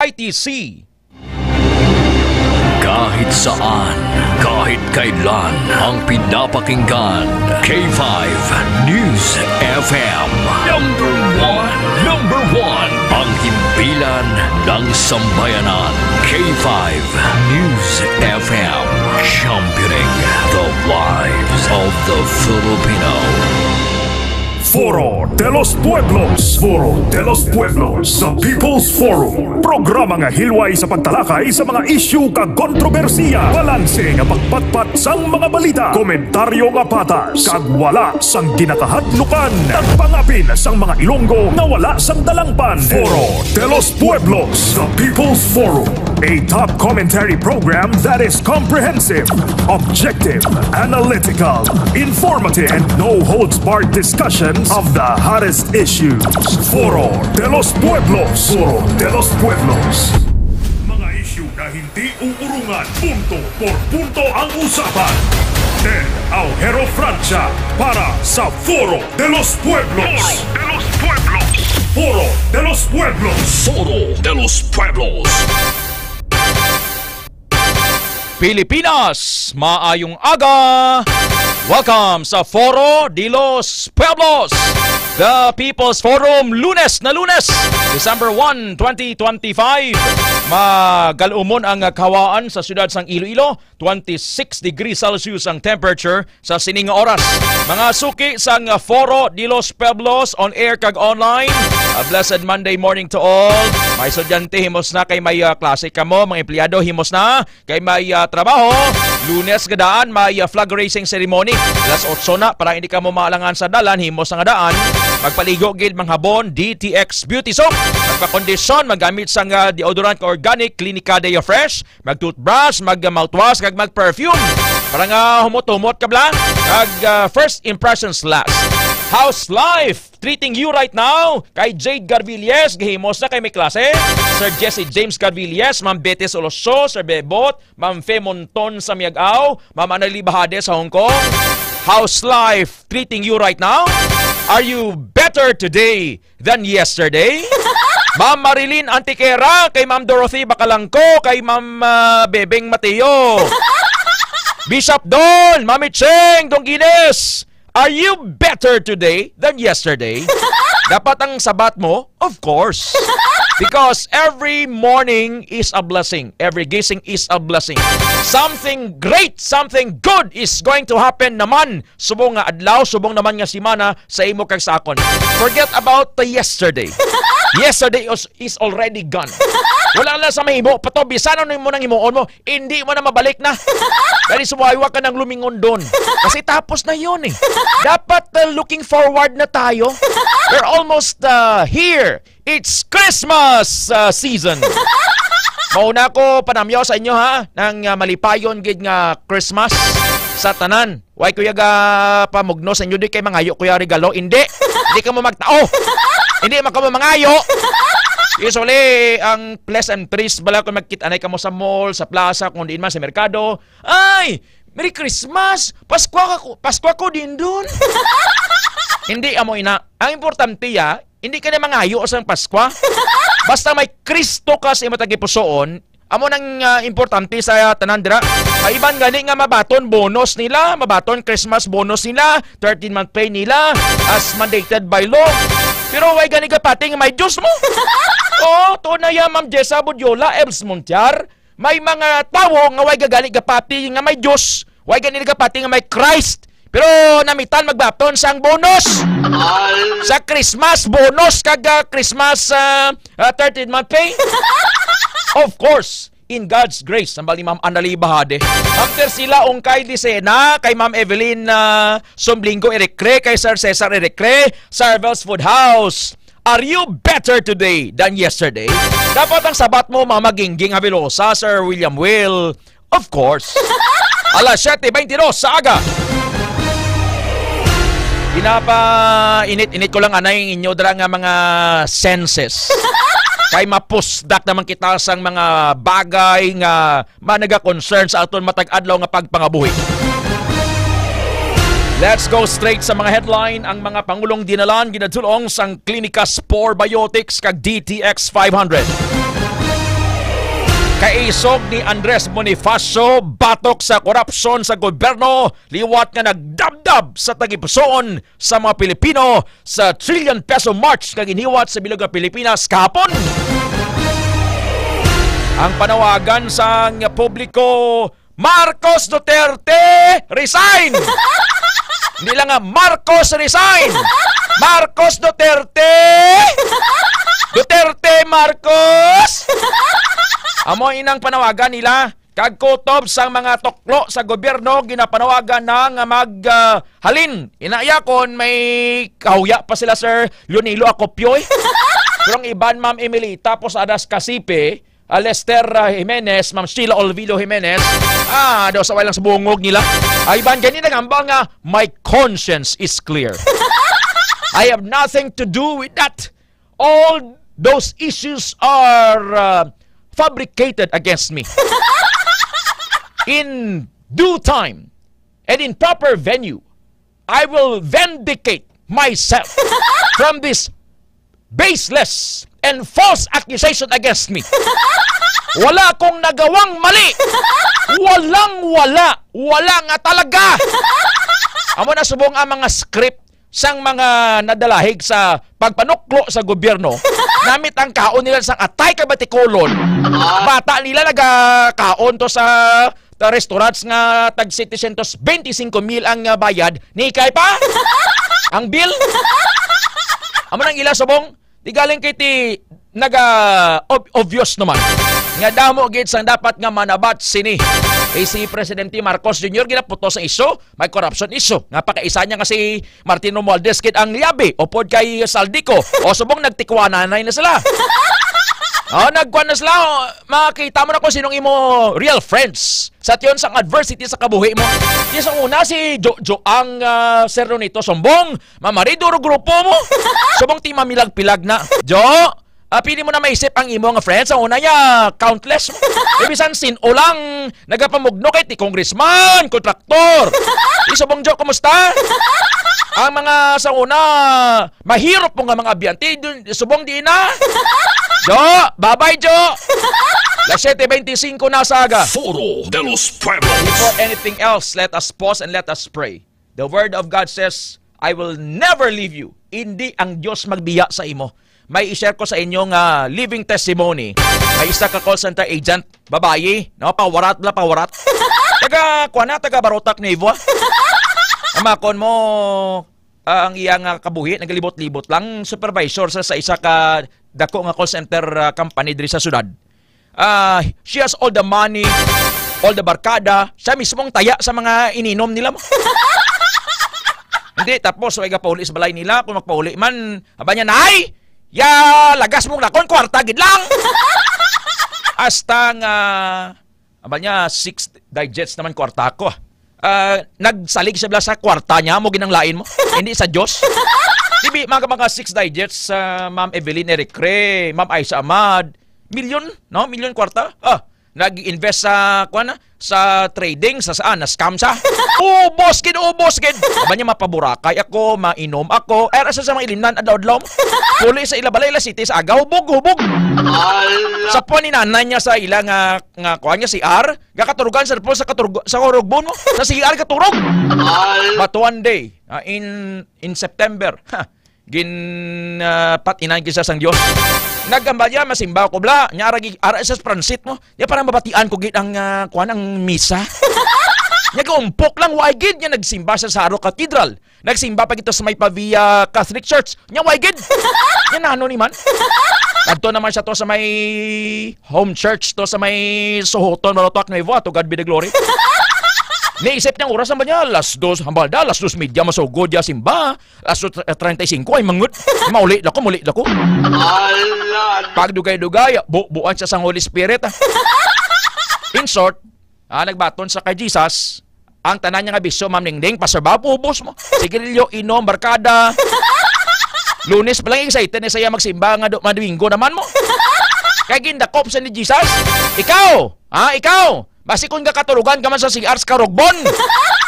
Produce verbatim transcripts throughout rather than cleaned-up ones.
I T C. Kahit saan, kahit kailan, ang pinapakinggan, K five News F M. Number one, number one, ang himpilan ng sambayanan, K five News F M, championing the lives of the Filipino. Foro de los Pueblos. Foro de los Pueblos, the People's Forum. Programa nga hilway sa pagtalakay sa mga isyu kag kontrobersiya. Balanse nga pagpatpat sang mga balita. Komentaryo nga patas kag wala sang ginakahadlukan. Nagpangapin sang mga Ilonggo nga wala sang dalangpan. Foro de los Pueblos, the People's Forum. A top commentary program that is comprehensive, objective, analytical, informative, and no holds barred discussions of the hottest issues. Foro de los Pueblos. Foro de los Pueblos. Mga isyu na hindi uurungan, punto por punto ang usapan. Ted Aujero Francia para sa Foro de los Pueblos. Foro de los Pueblos. Foro de los Pueblos. Foro de los Pueblos. Pilipinas, maayong aga. Welcome sa Foro de los Pueblos, the People's Forum, Lunes na Lunes, December one, twenty twenty-five. Magalumon ang kahawaan sa siyudad sang Iloilo. Twenty-six degrees Celsius ang temperature sa sini nga oras. Mga suki sang Foro de los Pueblos, on air kag online, a blessed Monday morning to all. May estudyante, himos na kay may, ah, klase kamo. Mga empleyado, himos na kay may, ah, trabaho. Lunes nga daan, may, ah, flag raising ceremony. Alas otso na, para hindi kamo maalangan sa dalan, himos na nga daan. Magpaligo gid, manghabon, D T X Beauty Soap. Magpakondisyon, maggamit sang, ah, deodorant nga organic, Clinica Deo Fresh. Mag-toothbrush, mag-mouthwash, kag mag-perfume. Para nga humot-humot ka bala. Kag, ah, first impressions last. How's life treating you right now? Kay Jade Garvilles, gahimos na kay may klase. Sir Jesse James Garvilles, Ma'am Betes Oloso, Sir Bebot, Ma'am Fe Monton sa Miag-ao, Ma'am Annalie Bahade sa Hong Kong. How's life treating you right now? Are you better today than yesterday? Ma'am Marilyn Antiquera, kay Ma'am Dorothy Bacalangco, kay Ma'am, ah, Bebeng Mateo. Bishop Don, Mami Cheng, Dong Guinness, are you better today than yesterday? Dapat ang sabat mo, of course. Because every morning is a blessing. Every gising is a blessing. Something great, something good is going to happen naman subong nga adlaw, subong naman nga semana sa imo kag sa akon. Forget about the yesterday. Yesterday is, is already gone. Wala na sa mahimo pa to. Bisan ano mo nang himuon mo, hindi mo na mabalik na. That is why wa ka nang lumingon doon. Kasi tapos na yun eh. Dapat, uh, looking forward na tayo. We're almost, uh, here. It's Christmas, uh, season. Mauna ko panamyaw sa inyo, ha, nang, uh, malipayon gid nga Christmas sa tanan. Why ko ya ga pamugno sa inyo, di kay mangayo ko ya regalo? Hindi. Hindi ka mo magtao. Hindi man ka mo mangayo. Usually, ang pleasantries bala kung magkita na ka mo sa mall, sa plaza, kung diin man sa merkado. Ay, Merry Christmas! Pasko ako, Pasko ako din dun. Hindi amo ina. Ang importante ya, hindi ka na mangayo sa Pasko. Basta may Kristo ka sa imo tagipusoon, amo nang, ah, importante sa tanan dira. May iban gani nga mabaton bonus nila, mabaton Christmas bonus nila, thirteen month pay nila, as mandated by law. Pero way gani gapati nga may Diyos mo. Oh, to na ya, Ma'am Jessa Budiola, Elves Montiar. May mga tawo nga way gagani gapati nga may Diyos, way gani gapati nga may Christ. Pero namitan magbaton sang bonus. Sa Christmas bonus kag, ah, Christmas, ah, ah, thirteenth month pay. Of course, in God's grace, ang bali Ma'am Annalie Bahade. Ma'am Tercila Ungkay Dicena, kay Ma'am Evelyn, ah, Somblinggo Erecre, kay Sir Cesar Erecre, Sarvel's Food House. Are you better today than yesterday? Dapat ang sabat mo, Mama Gingging Habilosa, Sir William Will. Of course. Alas siyete beintidos sa aga. Ginapa-init-init ko lang anay ang inyo dira nga mga senses. Kay mapusdak naman kita sang mga bagay nga mga naga-concern sa aton matag adlaw nga pagpangabuhi. Let's go straight sa mga headline. Ang mga pangulong dinalan ginadulong sang Clinicas Probiotics kag D T X five hundred. Isog ni Andres Bonifacio batok sa korupsyon sa gobyerno liwat nga nagdabdab sa tagipusoon sa mga Pilipino sa Trillion Peso March nga ginhiwat sa bilog nga Pilipinas kahapon. Ang panawagan sang publiko, Marcos Duterte, resign! Hindi lang nga, Marcos, resign! Marcos Duterte! Duterte Marcos! Amo inang panawagan nila. Kag kutob sang mga tuklo sa gobyerno, ginapanawagan na nga mag, ah, halin. Inaya kon may kahuya pa sila, Sir Leonilo Acopio, eh. Pero ang iban, Ma'am Emelita Posadas Casipe, ah, Lester, ah, Jimenez, Ma'am Sheila Olvido Jimenez, ah, daw sa walang sa bungog nila. Ay, iban gani nagambal nga, "My conscience is clear. I have nothing to do with that. All those issues are, uh, fabricated against me. In due time and in proper venue, I will vindicate myself from this baseless and false accusation against me. Wala akong nagawang mali. Walang wala. Wala nga talaga." Amo na subong ang mga script sang mga nadalahig sa pagpanuklo sa gobyerno, namit ang kaon nila sang atay ka batikulon. Bata nila nagakaon to sa, ta-, restaurants nga tag setecientos beintisinko mil ang, ah, bayad, ni kay pa ang bill. Amo nang ila subong, di galing kay ti naga ob-, obvious naman nga damo gid sang dapat nga manabat sini. Kay si Presidente Marcos Junior ginaputos ang iso, may corruption issue. Nga pakaisa niya nga si Martin Romualdez gid ang liabi, upod kay Zaldy Co. O subong nagtikwananay na sila. O, nagkuan na sila. O, makita mo na kung sinong imo real friends. Sa tion sang adversity sa kabuhi mo. Di sa una si Jojo ang, ah, Sir Ronito sumbong, mamarido ro grupo mo. Subong ti mamilag-pilag na. Jo, ah, pili mo na maisip ang imo nga friends. Ang una niya, countless. Di bisan sin-o lang nagapamugno kay ti congressman, kontraktor. Di subong, Jo, kumusta? Ang mga sa una, mahirap mo nga mga abiyante, dun, subong di na. Jo, babay, Jo. Las siete veinticinco na sa aga. Foro de los Pueblos. Before anything else, let us pause and let us pray. The Word of God says, "I will never leave you." Hindi ang Dios magbiya sa imo. May i-share ko sa inyo nga living testimony. May isa ka call center agent, babayi, no? Pawarat la, pawarat. Taga, kuwan na, taga Barotac Nuevo, ah. Amakon mo, ah, ang iya nga kabuhi, nagalibot-libot lang, supervisor sa, sa isa ka dako nga call center, ah, company diri sa syudad. Ah, she has all the money, all the barkada, siya mismo ang taya sa mga ininom nila mo. Hindi, tapos, way gapauli sa balay nila, kung magpauli man, aba niya, "Nay, ya, lagas mong lakon, kwarta gid lang." Hasta nga, aba niya, six digits naman kwarta ko. Ah, nagsalig siya bala sa kwarta niya, mo ginanglain mo. Hindi sa Diyos. Tibi, mga, mga six digits, ah, Ma'am Evelyn Ericre, Ma'am Aisha Ahmad, milyon, no? Milyon kwarta. Ah, nag-invest sa, kuwan na, sa trading, sa saan, na-scam sa. Ubos gid, ubos gid. Aba niya, mapaburakay ako, mainom ako. Ay, asa sa mga ilimnan, adlaw-adlaw. Puli sa ila balay, ila city sa agaw, hubog, hubog. Ala. Sa puwan ni nanay niya sa ila nga, nga, kuwan niya, C R, gakaturugan sa po sa katurug-, sa kurugbon mo. Sa C R katurog. Ala. But one day, ah, in, in September, ha, gin, ah, patinan kita sang Dios. Nagambal ya, masimba ko bala. Nya, ara gi-, ara sa transit mo. Nya, para mabatian ko gid ang, ah, kuwan, ang misa. Nya, gaumpok lang, way gid. Nya, nagsimba sa Saro Cathedral. Nagsimba pa gid to sa may Pavia Catholic Church. Nya, way gid. Nya, nano ni man? Adto naman siya to sa may home church to sa may Sohoton, Barotac Nuevo, ah, to God be the glory. Naisip niya, oras naman niya, alas dos, hambal da, alas dos media, masugod ya simba. Alas dos treinta y cinco, ay, mangut. Mauli na ko, mauli na ko. Ala. Pagdugay-dugay, bu-, buan siya sang Holy Spirit, ah. In short, ah, nagbaton sa kay Jesus, ang tanan niya nga bisyo, Ma'am Ningning, Pastor Bob, ubos mo. Sigarilyo, inom, barkada. Lunes pa lang, excited na siya magsimba nga do-, Domingo naman mo. Kay gindakop sa ni Jesus, "Ikaw, ha, ikaw, basi kung gakaturugan ka man sa C R sa karugbon,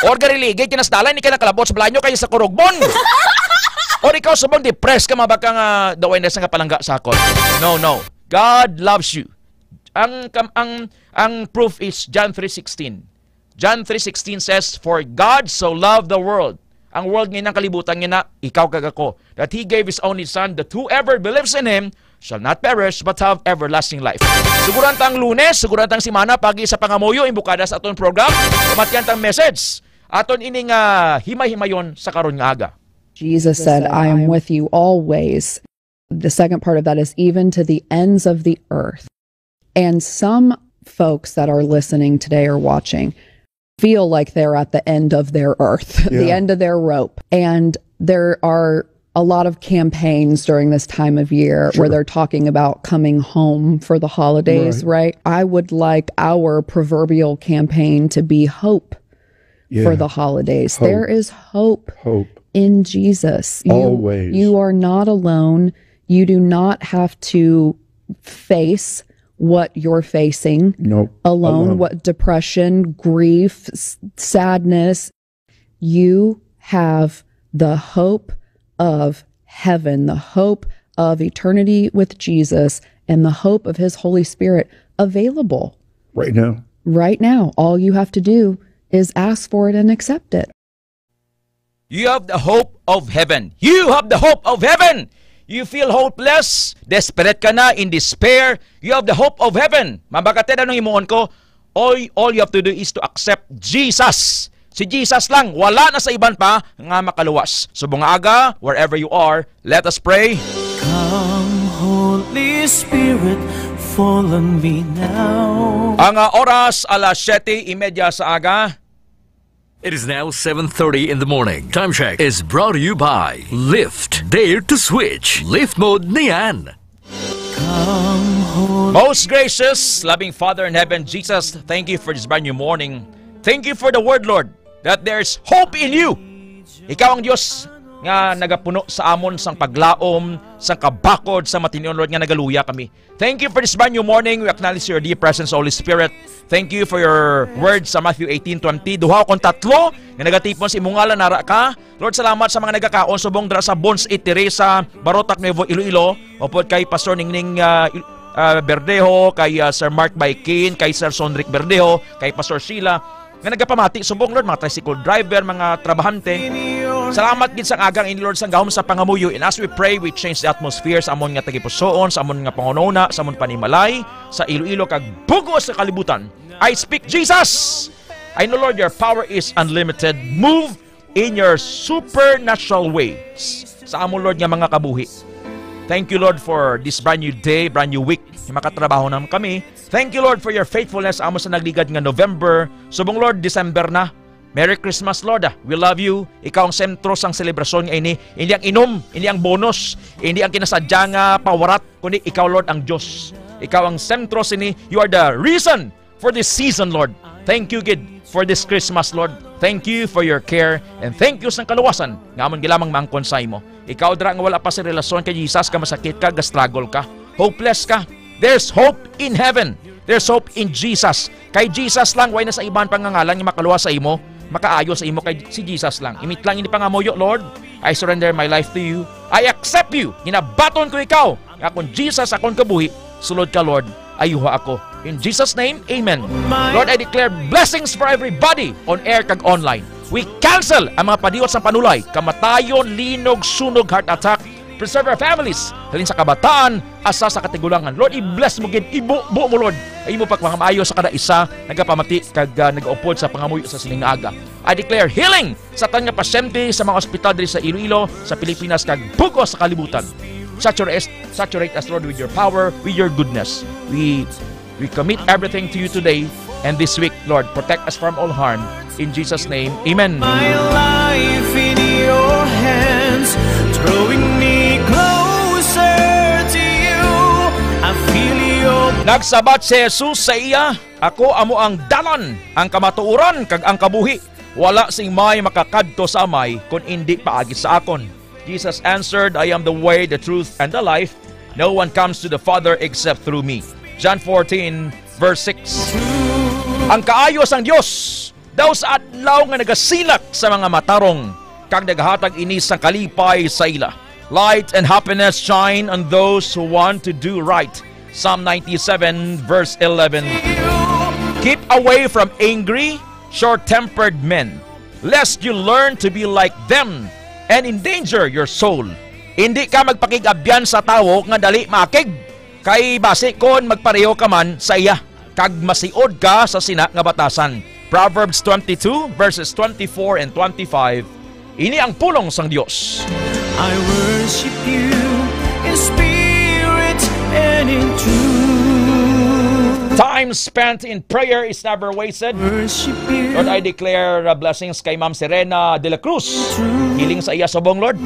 or gariligid ka na sa dalan, di ka nakalabot sa balanyo kay sa karugbon. Or ikaw, subong depressed ka, mabaka nga, daway na sa nga palangga sa akon." No, no. God loves you. Ang kam-, ang ang proof is John three sixteen. John three sixteen says, "For God so loved the world." Ang world nga ina, ang kalibutan nga ina, ikaw kag ako, "that He gave His only Son, that whoever believes in Him shall not perish but have everlasting life." Suguran tang Lunes, suguran tang semana, pagi sa pangamuyo, imbukada sa aton program, pamatian tang message. Aton ining, ah, himay-himayon sa karon nga aga. Jesus said, "I am with you always." The second part of that is, "Even to the ends of the earth." And some folks that are listening today or watching feel like they're at the end of their earth, the Yeah. end of their rope. And there are a lot of campaigns during this time of year where Sure. they're talking about coming home for the holidays, Right. right? I would like our proverbial campaign to be hope Yeah. for the holidays. Hope. There is hope Hope. in Jesus. You, Always. you are not alone. You do not have to face what you're facing Nope. alone, Alone. what depression, grief, s-, sadness. You have the hope of heaven, the hope of eternity with Jesus, and the hope of His Holy Spirit available Right now. right now. All you have to do is ask for it and accept it. You have the hope of heaven. You have the hope of heaven. You feel hopeless, desperate ka na, in despair. You have the hope of heaven. Mabakate na nung himuon ko, all, all you have to do is to accept Jesus. Si Jesus lang, wala na sa iban pa nga makaluwas. Subong nga aga, wherever you are, let us pray. Come, Holy Spirit, fall on me now. Ang, ah, oras, alas siyete y media sa aga. It is now seven thirty in the morning. Time check is brought to you by Lyft. Dare to switch. Lyft mode niyan. Most gracious, loving Father in heaven, Jesus, thank you for this brand new morning. Thank you for the word, Lord, that there's hope in you. Ikaw ang Dios nga nagapuno sa amon sang paglaom, sang kabakod, sa matinion, Lord, nga nagaluya kami. Thank you for this brand new morning. We acknowledge your dear presence, Holy Spirit. Thank you for your word sa Matthew eighteen twenty. Duha kon tatlo nga nagatipon sa imong ngalan, nara ka. Lord, salamat sa mga nagakaon subong dira sa Bons y Teresa, Barotac, Nuevo Iloilo. Upod kay Pastor Ningning, ah, Il-, ah, Berdejo, kay, ah, Sir Mark Baikin, kay Sir Sonric Berdejo, kay Pastor Sheila, nga nagapamati subong, Lord, mga tricycle driver, mga trabahante. Salamat gid sang agang ini, Lord, sang gahom sa pangamuyo. And as we pray, we change the atmosphere sa amon nga tagipusoon, sa amon nga panghunahuna, sa amon panimalay, sa Iloilo kag bug-os nga kalibutan. I speak Jesus. I know, Lord, your power is unlimited. Move in your supernatural ways sa amon, Lord, nga mga kabuhi. Thank you, Lord, for this brand new day, brand new week. Makatrabaho naman kami. Thank you, Lord, for your faithfulness amo sa nagligad nga November. Subong, Lord, December na. Merry Christmas, Lord, ah. We love you. Ikaw ang sentro sang selebrasyon nga ini. Hindi ang inom, hindi ang bonus, hindi ang kinasadya nga pawarat, kundi ikaw, Lord, ang Dios. Ikaw ang sentro sini. You are the reason for this season, Lord. Thank you gid for this Christmas, Lord. Thank you for your care, and thank you sang kaluwasan nga amon gilamang maangkon sa imo. Ikaw dira nga wala pa sa relasyon kay Jesus, ka masakit ka, ga-struggle ka, hopeless ka. There's hope in heaven. There's hope in Jesus. Kay Jesus lang, way na sa iban pangangalan nga makaluwas sa imo, makaayo sa imo, kay si Jesus lang. Imit lang ini pangamuyo, Lord. I surrender my life to you. I accept you. Ginabaton ko ikaw. Nga akon Jesus, akon kabuhi, sulod ka, Lord, ayuha ako. In Jesus' name, amen. Lord, I declare blessings for everybody on air kag online. We cancel ang mga padiot sang panulay, kamatayon, linog, sunog, heart attack. Preserve our families, halin sa kabataan, asa sa katigulangan. Lord, i-bless mo gid, ibubo mo, Lord, ang imo pagpangamaayo sa kada isa, nagapamati kag, ah, nagaupod sa pangamuyo sa sining nga aga. I declare healing sa tanan nga pasyente sa mga ospital diri sa Iloilo, sa Pilipinas, kag bug-os sa kalibutan. Saturate, saturate us, Lord, with your power, with your goodness. We, we commit everything to you today and this week, Lord. Protect us from all harm. In Jesus' name, amen. My life in your hands, drawing me closer to you. I feel your Nagsabat si Jesus sa iya, "Ako amo ang dalan, ang kamatuoran, kag ang kabuhi. Wala sing may makakadto sa Amay kon indi paagi sa akon." Jesus answered, "I am the way, the truth, and the life. No one comes to the Father except through me." John fourteen, verse six. Ang kaayo sang Dios daw sa adlaw nga nagasilak sa mga matarong, kag nagahatag ini sang kalipay sa ila. Light and happiness shine on those who want to do right. Psalm ninety-seven, verse eleven. Keep away from angry, short-tempered men, lest you learn to be like them and endanger your soul. Hindi ka magpakig-abyan sa tawo nga dali maakig, kay basi kon magpareho ka man sa iya, kag masiod ka sa sina nga batasan. Proverbs twenty-two, verses twenty-four and twenty-five. Ini ang pulong sang Dios. I worship you in spirit and in truth. Time spent in prayer is never wasted. Worship you. Lord, I declare, uh, blessings kay Ma'am Serena de la Cruz. Healing sa iya subong, Lord.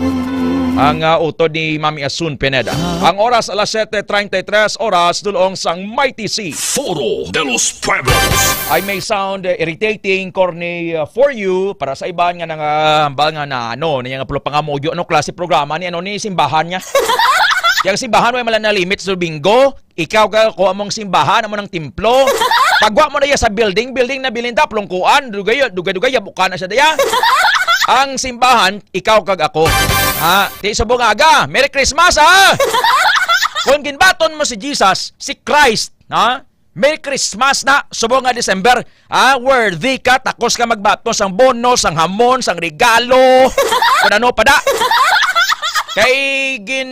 Ang, uh, utod ni Mami Asun Pineda. Ang oras, alas siyete treinta y tres oras, dulong sang Mighty C. Foro de los Pueblos. I may sound, uh, irritating, corny, uh, for you, para sa iban nga nangahambal nga na, ano, niya nga pulo pangamuyo, ano klase programa ni, ano, ni simbahan niya? Yang simbahan, may malan na limit sa Domingo, ikaw ka, kuha mong simbahan, amo ng templo. Pagwa mo na iya sa building, building na bilin ta, plungkuan, dugay, dugay, dugay, yabukan na siya daya. Ang simbahan, ikaw kag ako. Ha? Ti subong aga, Merry Christmas, ha? Kung ginbaton mo si Jesus, si Christ, ha? Merry Christmas na, subong nga December. Ah, worthy ka, takos ka magbaton sang bonus, sang hamon, sang regalo, kung ano pa da. Kay gin,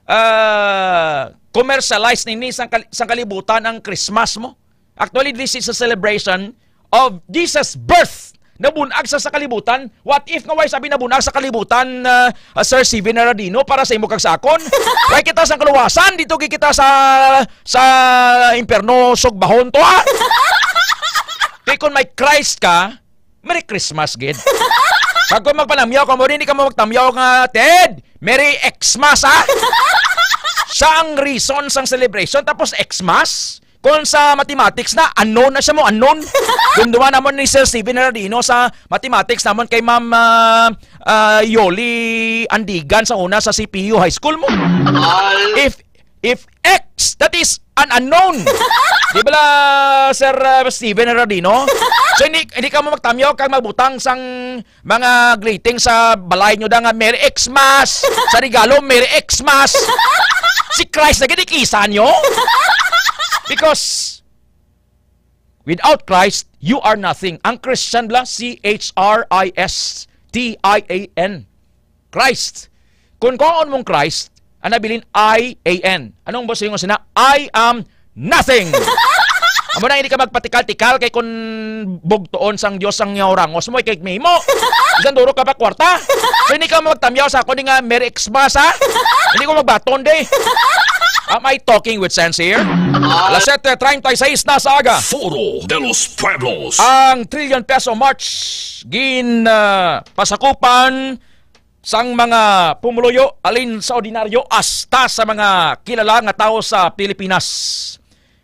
ah, commercialize nini sang kal-, sang kalibutan ang Christmas mo. Actually, this is a celebration of Jesus' birth. Nabunag sa, sa kalibutan. What if nga way sabi nabunag sa kalibutan, ah, ah, Sir Steven Radino, para sa imo kag sa akon? Way kita sang kaluwasan, dito gi kita sa, sa impyerno, sugbahon to, ha? Kay kung may Christ ka, Merry Christmas, gid. Pag kung magpanamyaw ka mo, hindi ka mo magtamyaw nga, "Ted, Merry Xmas," ha? Siya ang reason sang celebration, tapos Xmas? Kung sa mathematics na, unknown na siya mo, unknown. Dumduman namon ni Sir Steven Radino sa mathematics namon kay Ma'am, ah, ah, Yoli Andigan sa una sa C P U High School mo. If, if X, that is an unknown. Di ba la, Sir, ah, Steven Radino? So, hindi, hindi ka mo magtamyaw kag magbutang sang mga greeting sa balay nyo da nga, "Merry Xmas." Sa regalo, "Merry Xmas." Si Christ na gid ikisan nyo. Because without Christ, you are nothing. Ang Christian bala, C H R I S T I A N. Christ. Kung kuhaon mong Christ, ang nabilin I A N. Anong boss yung sina? I am nothing. Amo na, hindi ka magpatikal-tikal kay kung bugtuon sang Dios ang iyang rangos mo, ikay mahimo. Bisan duro ka pa kwarta. So, hindi ka magtamyaw sa ako ni nga Merry Xmas, ha? Hindi ko magbaton, de. Am I talking with sense here? Alas siyete treinta y seis na sa aga. Foro de los Pueblos. Ang Trillion Peso March gin, ah, pasakupan sang mga pumuluyo, alin sa ordinaryo hasta sa mga kilala nga tawo sa Pilipinas.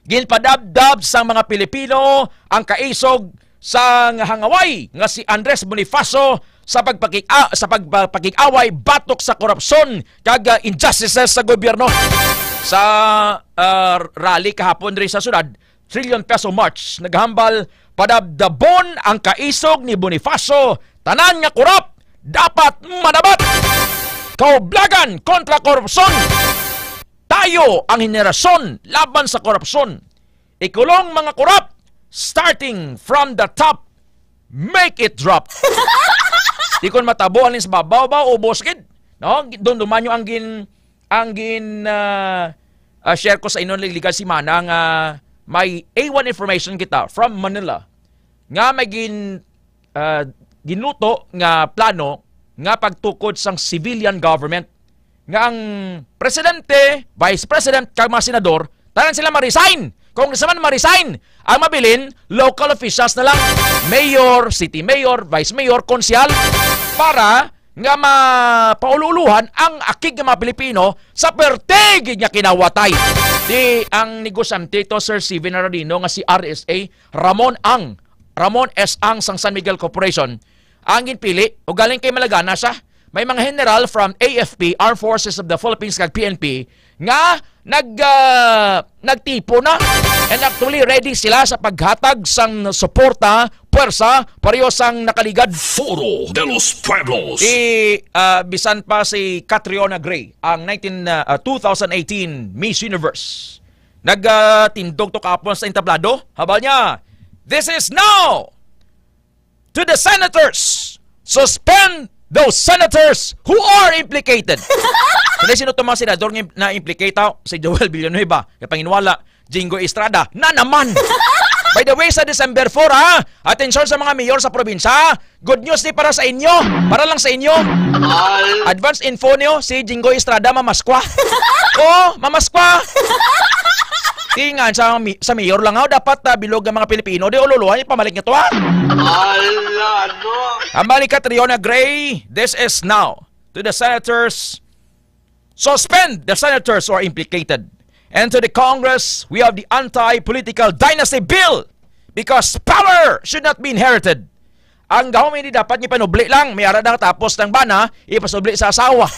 Ginpadabdab sang mga Pilipino ang kaisog sang hangaway nga si Andres Bonifacio sa pagpakig-, ah, sa pagpakig-away batok sa korupsyon kag, ah, injustices sa gobyerno. Sa, ah, rally kahapon diri sa syudad, Trillion Peso March, naghambal, "Padabdabon ang kaisog ni Bonifacio, tanan nga korap dapat manabat. Kaublagan kontra korupsyon. Tayo ang henerasyon laban sa korupsyon. Ikulong mga korap, starting from the top, make it drop." Di kon matabo, alin sa babaw ba, ubos gid. No? Dumduman nyo ang gin-, ang gin, ah, ah, share ko sa inyo, liligad si Mana, nga may A one information kita from Manila nga may gin-, ah, ginuto nga plano nga pagtukod sang civilian government, nga ang presidente, vice president, kag mga senador, tanan sila ma-resign. Congressman ma-resign. Ang mabilin, local officials na lang. Mayor, city mayor, vice mayor, konsehal, para nga mapaululuhan ang akig nga mga Pilipino sa perte gid nga kinawatay. Di ang negosyante to, Sir Steven Aradino, nga si R S A, Ramon Ang, Ramon S. Ang sang San Miguel Corporation, ang ginpili, ugaling kay malagana siya. May mga general from A F P, Armed Forces of the Philippines, kag P N P, nga nag, ah, nagtipo na. And actually, ready sila sa paghatag sang suporta, pwersa, pareho sang nakaligad. Foro de los Pueblos. I, ah, bisan pa si Catriona Gray, ang nineteen, ah, ah, two thousand eighteen Miss Universe. nagtindog to kahapon sa entablado. Hambal niya, "This is now to the senators. Suspend those senators who are implicated." Kani sino to mga senador nga na-implicate, ha? Si Joel Villanueva, kay panginwala, Jinggoy Estrada, na naman. By the way, sa December four, ha? Atensyon sa mga mayor sa probinsya, ha? Good news ni para sa inyo. Para lang sa inyo. Advance info niyo, si Jinggoy Estrada mamaskwa. Oh, mamaskwa. Tingan sa mi-, sa mayor lang, ha? Dapat, ah, bilog ang mga Pilipino. Di ululuhan yung pamalik nga to, ha? Ala, no? Hambal ni Catriona Gray, "This is now to the senators, suspend the senators who are implicated. And to the Congress, we have the anti-political dynasty bill because power should not be inherited." Ang gahom, hindi dapat ni panubli lang, may ara na tapos ng bana, ipasubli sa asawa.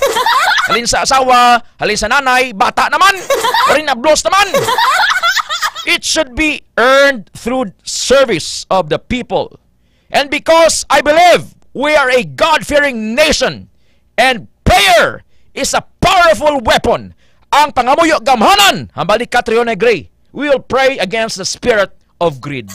Halin sa asawa, halin sa nanay, bata naman. Halin ablos naman. It should be earned through service of the people. And because I believe we are a God-fearing nation and prayer is a powerful weapon, ang pangamuyo gamhanan, hambal ni Catriona Gray, we will pray against the spirit of greed.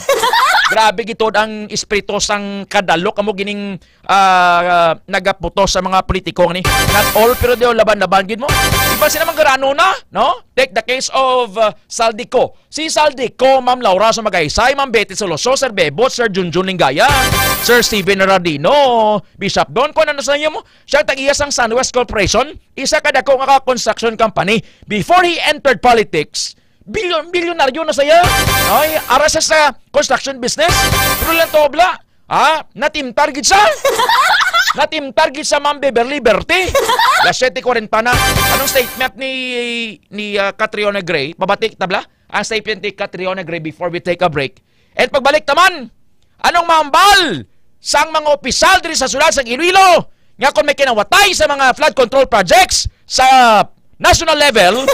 Grabe gitod ang espiritu sang kadalok amo gining, ah, nagaputos sa mga politiko ni. Not all, pero di laban-laban gid mo. Iban sila manggarano na, no? Take the case of, uh, Saldico. Si Saldico, Ma'am Laura Sumagaysay, Ma'am Betty Soloso, Sir Bebot, Sir Junjun Lingaya, Sir Steven Radino, Bishop Don, kung ano sa inyo mo, siya ang tag-iya sang Sunwest Corporation, isa ka dako nga construction company. Before he entered politics, bilyon, bilyonaryo na siya. Ay, ara siya sa construction business. Pero lang to, bla, ha? Natimtar gid siya. Natimtar gid sa Ma'am Beverly Berti. Las siete cuarenta na. Anong statement ni, ni, ah, Catriona Gray? Pabati ta bla? Ang statement ni Catriona Gray before we take a break. And pagbalik naman, anong mahambal sang mga opisyal diri sa siyudad sang Iloilo nga kung may kinawatay sa mga flood control projects sa national level,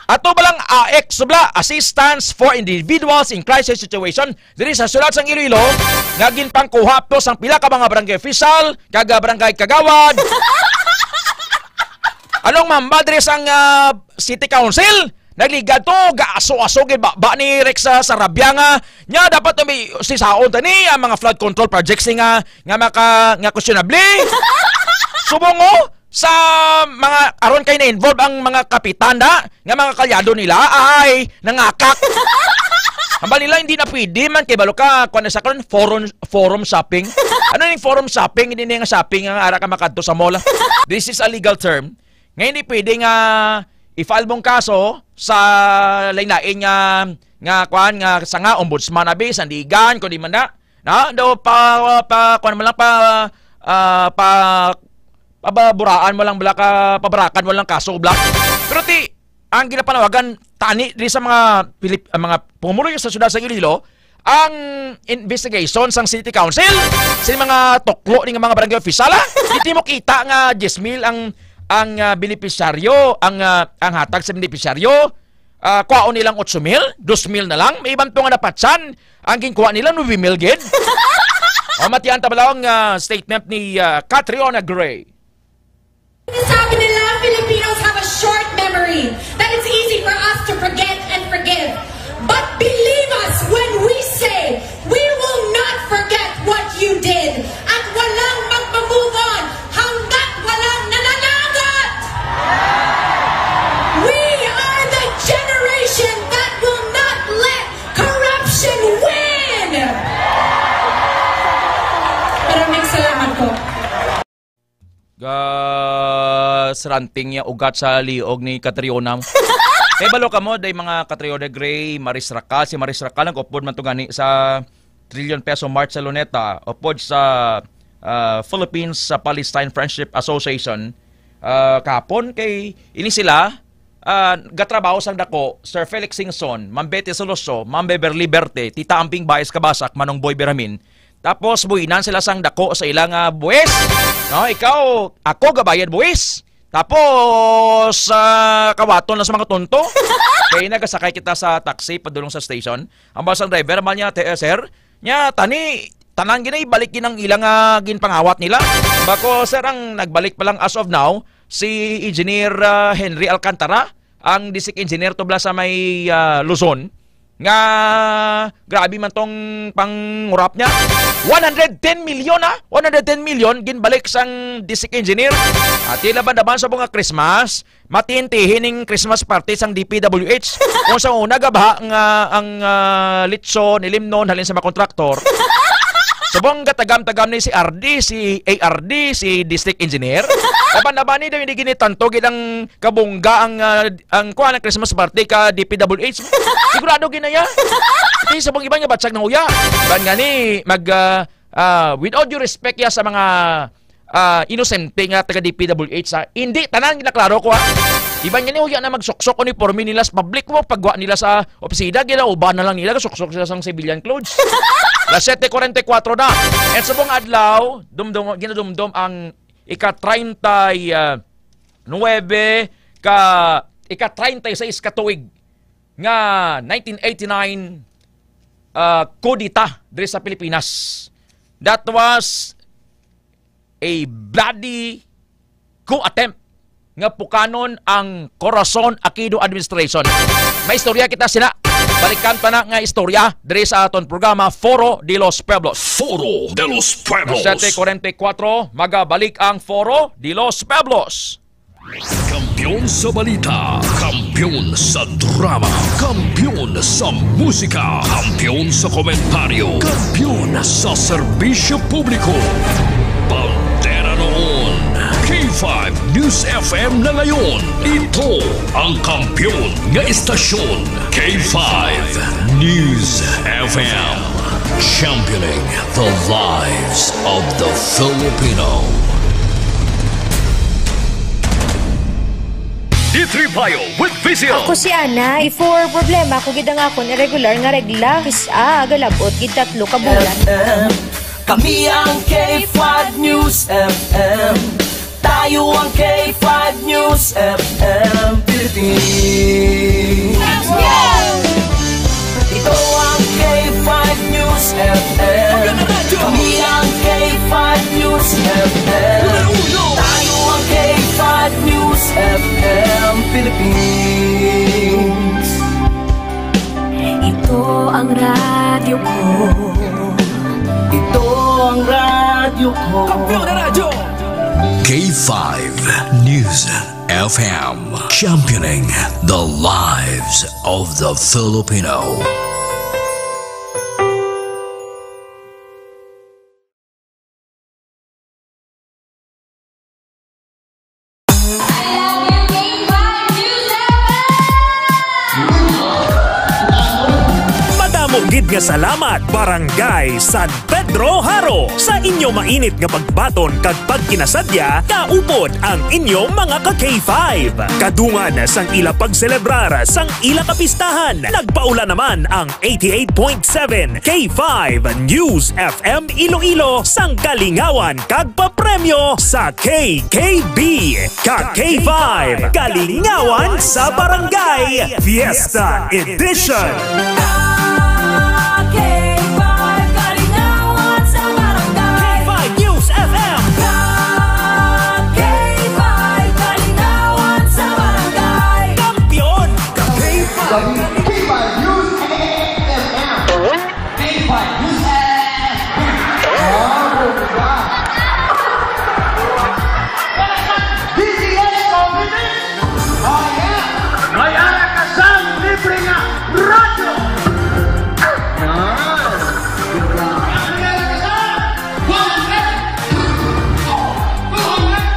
ato ba lang A X bla, Assistance for Individuals in Crisis Situation, diri sa siyudad sang Iloilo, nga ginpangkuha to sang pila ka mga barangay official, kag, ah, barangay kagawad? Anong mahambal diri sang, ah, City Council? Nagligad to, gaaso-aso gid ba, ba ni Rex, ah, Sarabia nga, nya dapat may sisaon tani ang mga flood control projects ni nga, nga maka, nga questionable. Subong, oh, sa mga aron kay na-involve ang mga kapitan na nga mga kalyado nila ay nangakak. Hambal nila hindi na pwede man kay balo ka kuan sa karon forum, forum shopping. Ano ning forum shopping? Hindi nga shopping nga ara ka makadto sa mall. This is a legal term nga hindi pwede nga i-file mong kaso sa lain-lain nga, nga kuan, nga sanga, ombudsman abi, sandigan, kundi man na, na, do pa, pa, kuan man lang, pa, ah, pa, pababuraan mo lang bla ka, pabarakan mo lang kaso bla. Pero ti, ang ginapanawagan tani diri sa mga Pilip-, ang mga pumuluyo sa siyudad sa Iloilo, ang investigation sang City Council, sa mga tuklo ni nga mga barangay official, ha? Hindi mo kita nga diyes mil ang, ang, ah, benepisyaryo, ang, ah, ang hatag sa benepisyaryo, ah, kwaon nilang otso mil, dos mil na lang. May iban to nga napatsan, ang ginkuha nila, nuwe mil gid. O, matian ta bala ang, ah, statement ni, ah, Catriona Gray. Sabi nila, Filipinos have a short memory, that it's easy for us to forget and forgive. But believe us when we say, we will not forget what you did. At walang magpa-move on hanggat walang nananagot. We are the generation that will not let corruption win. Maraming salamat po. Gasranting niya ugat sa liog ni Catriona. Kay balo kamo, day mga Catriona Gray, Maris Racal, si Maris Racal, nag-upod man to gani sa Trillion Peso March sa Luneta, upod sa, ah, Philippines sa Palestine Friendship Association, ah, kahapon kay ini sila, ah, gatrabaho sang dako, Sir Felix Singson, Ma'am Betty Soloso, Ma'am Beverly Berte, Tita Amping Baez Kabasak, Manong Boy Beramin. Tapos buhinan sila sang dako sa ila nga buwis. No, ikaw, ako gabayad buwis. Tapos, ah, kawaton lang sa mga tonto. Kaya nagasakay kita sa taxi padulong sa station. Ang basang driver, man niya, "Te-, eh, sir, nya, tani, tanan gina, ibalik gid ang ilang, ah, ginpangawat nila." Bako, sir, ang nagbalik pa lang as of now, si Engineer, ah, Henry Alcantara, ang district engineer tubla sa may, ah, Luzon, nga grabe man tong pangurap niya. One hundred ten million, ah! One hundred ten million ginbalik sang district engineer. At tila ba naman sa mga Christmas, matintihin ning Christmas party sang D P W H. Kung sa una, gabaha nga ang, ah, litson, ilimnon, halin sa mga kontraktor. Subong gatagam-tagam ni si R D, si A R D, si district engineer. Laban-laban ni daw hindi ginitanto gid ang kabungga ang, ah, ang kuan, ang Christmas party ka D P W H. Sigurado ginaya. Ito sa mga iba nga batsag na uya. Ban nga ni mag, ah, ah, with all due respect ya sa mga, ah, inosente nga taga D P W H, ha. Hindi tanan ginaklaro ko, ha. Iban nga ni uya na magsuksok uniforme nila sa public mo, pagwa nila sa opisina, ginauban na lang nila, suksok sila sang civilian clothes. Las siyete kuwarenta y kuwatro na. At subong adlaw, dumdum, ginadumdom ang ika-treinta y nuebe ka, ika-treinta y seis ka tuig nga nineteen eighty-nine, ah, kudeta diri sa Pilipinas. That was a bloody coup attempt nga pukanon ang Corazon Aquino administration. May istorya kita sila. Balikan pa na nga istorya diri sa aton programa, Foro de los Pueblos. Foro de los Pueblos. Siyete kuwarenta y kuwatro, magabalik ang Foro de los Pueblos. Kampiyon sa balita, kampiyon sa drama, kampiyon sa musika, kampiyon sa komentaryo, kampiyon sa serbisyo publiko. Bandera noon, K five News F M na ngayon. Ito ang kampiyon nga istasyon, K five News F M. Championing the lives of the Filipino. D three Bio with Vision. Ako si Ana. Before, problema ko gid ang akon irregular nga regla. Kis-a, galab-ot gid tatlo ka bulan. F M. Kami ang K five News F M. Tayo ang K five News F M Philippines. Ito ang K five News F M. Kami ang K five News F M. Tayo ang K five News F M Philippines. Ito ang radyo ko. Ito ang radyo ko. Kampiyon na radyo. K five News F M, championing the lives of the Filipino. Madamo gid nga salamat, Barangay San Pedro Jaro, sa inyo mainit nga pagbaton kag pagkinasadya, kaupod ang inyo mga ka K five. Kadungan sang ila pagselebrar sang ila kapistahan, nagpaula naman ang eighty-eight point seven K five News F M Iloilo sang kalingawan kag papremyo sa K K B. Ka K five, kalingawan sa barangay, Fiesta Edition. Ka K five, kalingawan sa barangay. K five News F M. Ka K five, kalingawan sa barangay. Kampiyon. K five. K five News F M. K five News F M. Oh, bongga. D T S Community. Oh, yeah. May ara ka sang libre nga radyo. Nice. Good job. May ara ka sang one hundred, two hundred,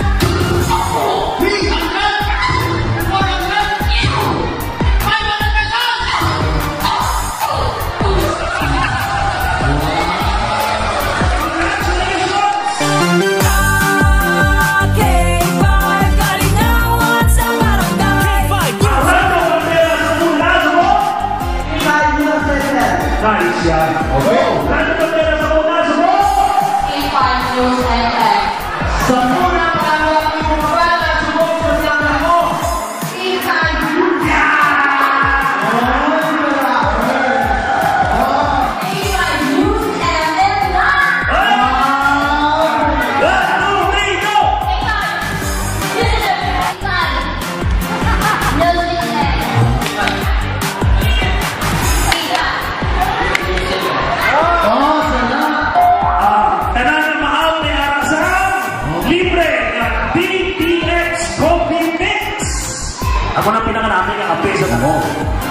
three hundred, four hundred, five hundred pesos. K five, kalingawan sa barangay. K five News. Nice yan. Okay. K five News F M. Sa muna pa lang yung mga bata, subok sa mga mo.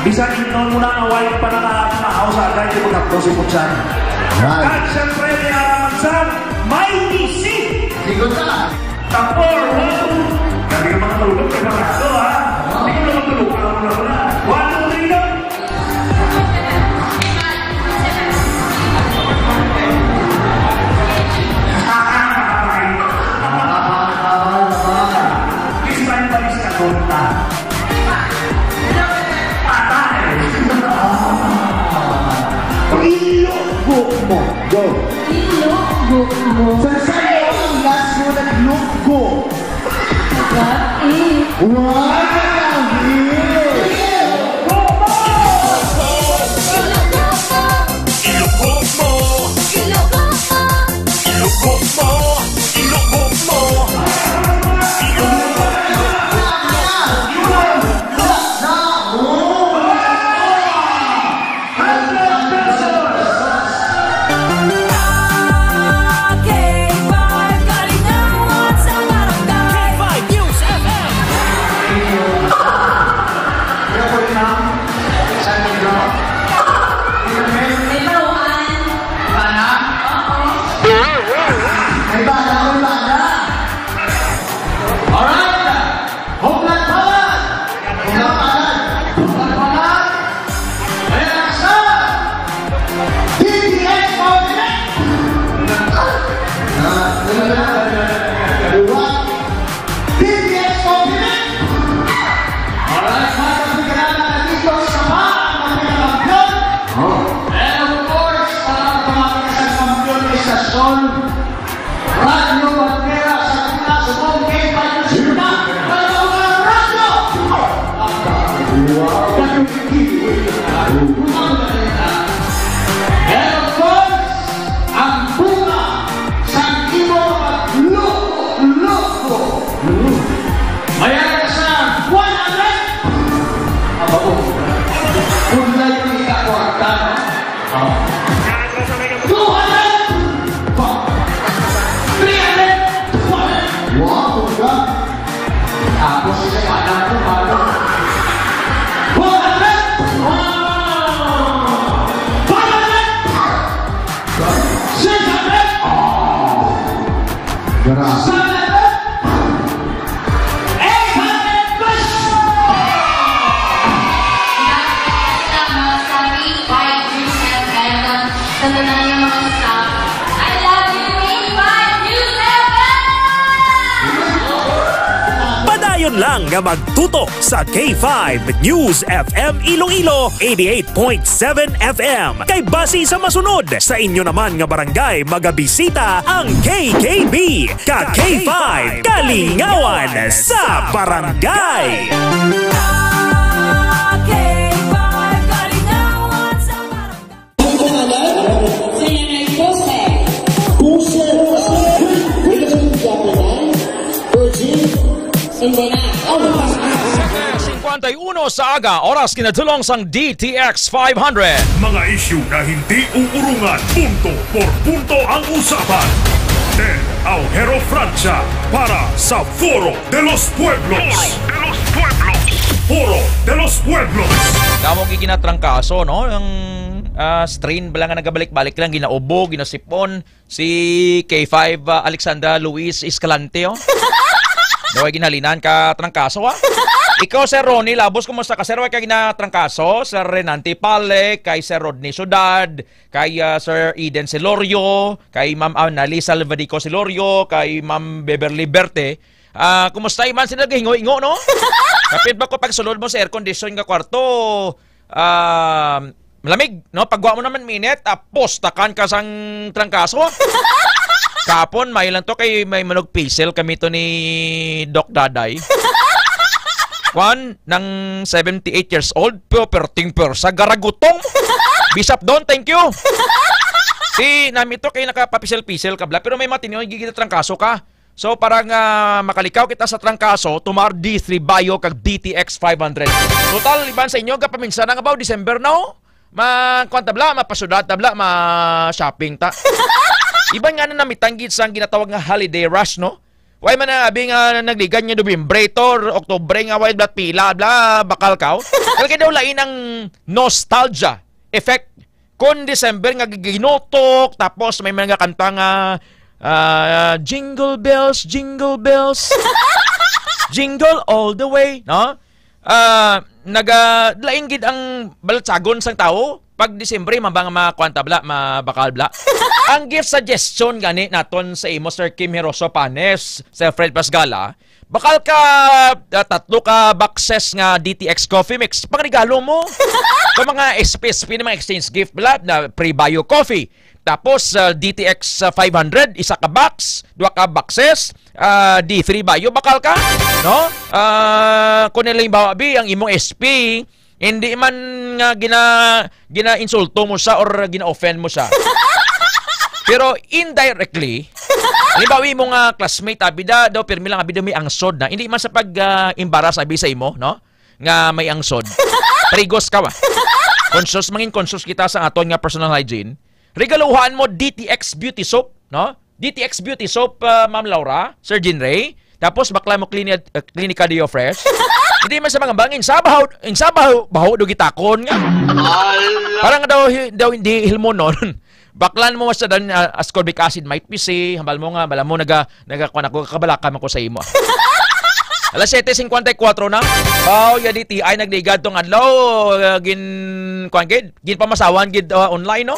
Bisan ingnon mo na nga wala pa nakakatahaw sa agay, di mo tapos si Putsan. Right. Kag siyempre, may araman sa may misi. Sigot na. Tapor, one. Grabe ka mga tulog, preparado, ha? Hindi ko naman tulog, alam mo na pala. One, two, three, go. Kiss my face ka, tonta. Patay! Ilok mo. Go. Ilok mo. Sa sayo ang last mo naglukgo. What? Eh. What? Ilok mo. Ilok mo. Ilok mo. Ilok mo. K five, kalinawan sa barangay. K five News F M. May baruan. Bana? Oo. May bana, may bana. Alright. Hublat palad! Hublat palad! Hublat palad! Ayan ang sa D T S Pavilion! Ah, ano na? Diba? D T S Pavilion! Alright, mga kapigrana, nandito sa pa ang mga kampiyon. Oh. And of course, para sa mga isang kampiyon, istasyon, Radyo Bandera sa Pilipinas, Subong, K five News Pilipinas, Radyo! And of course, ang bunga sang imo pagluko-luko. Mayara ka sa one hundred. Aba, oh. Kung layo ni ka kwarta, no? Oh. Two hundred! Three hundred! Wow, bongga! Tapos sa anak ko, ano? Four hundred! Wow! Five hundred! Six hundred! Oh! Grabe. Seven hundred! Eight hundred plus! Salamat sa K five News F M. Sa tanan nga mga staff, I love you, K five News F M! Padayon lang nga magtutok sa K five News F M Iloilo, eighty-eight point seven F M. Kay basi sa masunod, sa inyo naman nga barangay magabisita ang K K B. Ka K five, kalingawan sa barangay. K five, kalingawan sa barangay. Ang pangalan? Si Nanay Jose. Jose. Wait, wait, wait, wait, wait. Virgin? Hindi na. Oh, Singkwenta y uno sa aga, oras kinatulong sang D T X five hundred. Mga isyu na hindi uurungan, punto por punto ang usapan. Ted Aujero Francia para sa Foro de los Pueblos. Foro de los Pueblos. Foro de los Pueblos. Kamo gid ginatrangkaso, no? Ang, ah, strain bala nga nagabalik-balik lang, ginaubo, ginasipon. Si K five, ah, Alexandra Luis Escalante, oh. Daw ay ginhalinan ka trangkaso, ah. Ikaw, Sir Ronnie Labos, kumusta ka, sir? Way ka ginatrangkaso? Sir Renante Pale, kay Sir Rodney Sudad, kay, ah, Sir Eden Celorio, kay Ma'am Annalisa Salvadico Celorio, kay Ma'am Beverly Berte. Ah, kumusta man sila gahingo-hingo, no? Kapit ba ko pagsulod mo sa air condition nga kwarto? Ah, malamig, no? Pagwa mo naman minit, ah, postakan ka sang trangkaso. Kapon, may lang to kay may manugpisel kami to ni Doc Daday. Kwan, nang seventy-eight years old, pero perting persa, garagutong. Bisap doon, thank you. Si nami to kay nakapapisel-pisel ka bla, pero may matinion, gigit trangkaso ka. So, para nga makalikaw kita sa trangkaso, tumar D three Bio kag D T X five hundred. Total, iban sa inyo, gapaminsan na nga ba, December na, oh? Ma, kwan ta bala, mapasyudad ta bala, ma-shopping ta. Iban nga na namitanggit sang ginatawag nga holiday rush, no? Why man na abi nga nagligad nga Nobyembre to, Oktubre nga why blat pila, bla, bakal ka? Kaya daw lain ang nostalgia effect. Kung December nga giginutok, tapos may mga kanta nga, ah, "Jingle bells, jingle bells, jingle all the way," no? Ah, naga, lain gid ang balatsagon sang tawo pag Disyembre, mabang mga kwanta bla, mabakal bla. Ang gift suggestion gani naton sa imo, Sir Kim Hiroso Panes, Sir Fred Pasgala, bakal ka, ah, tatlo ka boxes nga D T X Coffee Mix, pangregalo mo. Sa mga S P S P na mga exchange gift bla, na free bio coffee. Tapos, ah, D T X five hundred, isa ka box, duha ka boxes, ah, D three bio, bakal ka, no? Ah, kung halimbawa, bi, ang imong S P, hindi man nga gina-, gina-insulto mo siya or gina-offend mo siya. Pero indirectly, halimbawa, imong, ah, classmate, abi da, daw, pirmi lang, abi da, may angsod na. Hindi man sa pag, ah, embarrass, abi sa imo, no? Nga may angsod. Prigos ka, wa? Conscious, mangin conscious kita sa aton nga personal hygiene. Regaluhan mo D T X Beauty Soap, no? D T X Beauty Soap, ah, Ma'am Laura, Sir Jean Ray. Tapos bakla mo Clini-, ah, Clinica Deo Fresh. Hindi man sa mga bangin. Sa baho, in sa baho, baho do gitakon nga. Parang daw, hi-, daw hindi hilmonon. Baklan mo sa dan, ah, ascorbic acid, might be si, hambal mo nga, bala mo naga, naga, kuwan ako, kabalaka man ko sa imo. Alas siyete cincuenta y cuatro na. Wow, ya D T I nagligad tong adlaw, ah, gin, kuwan gid, ginpamasawan gid, ah, online, no?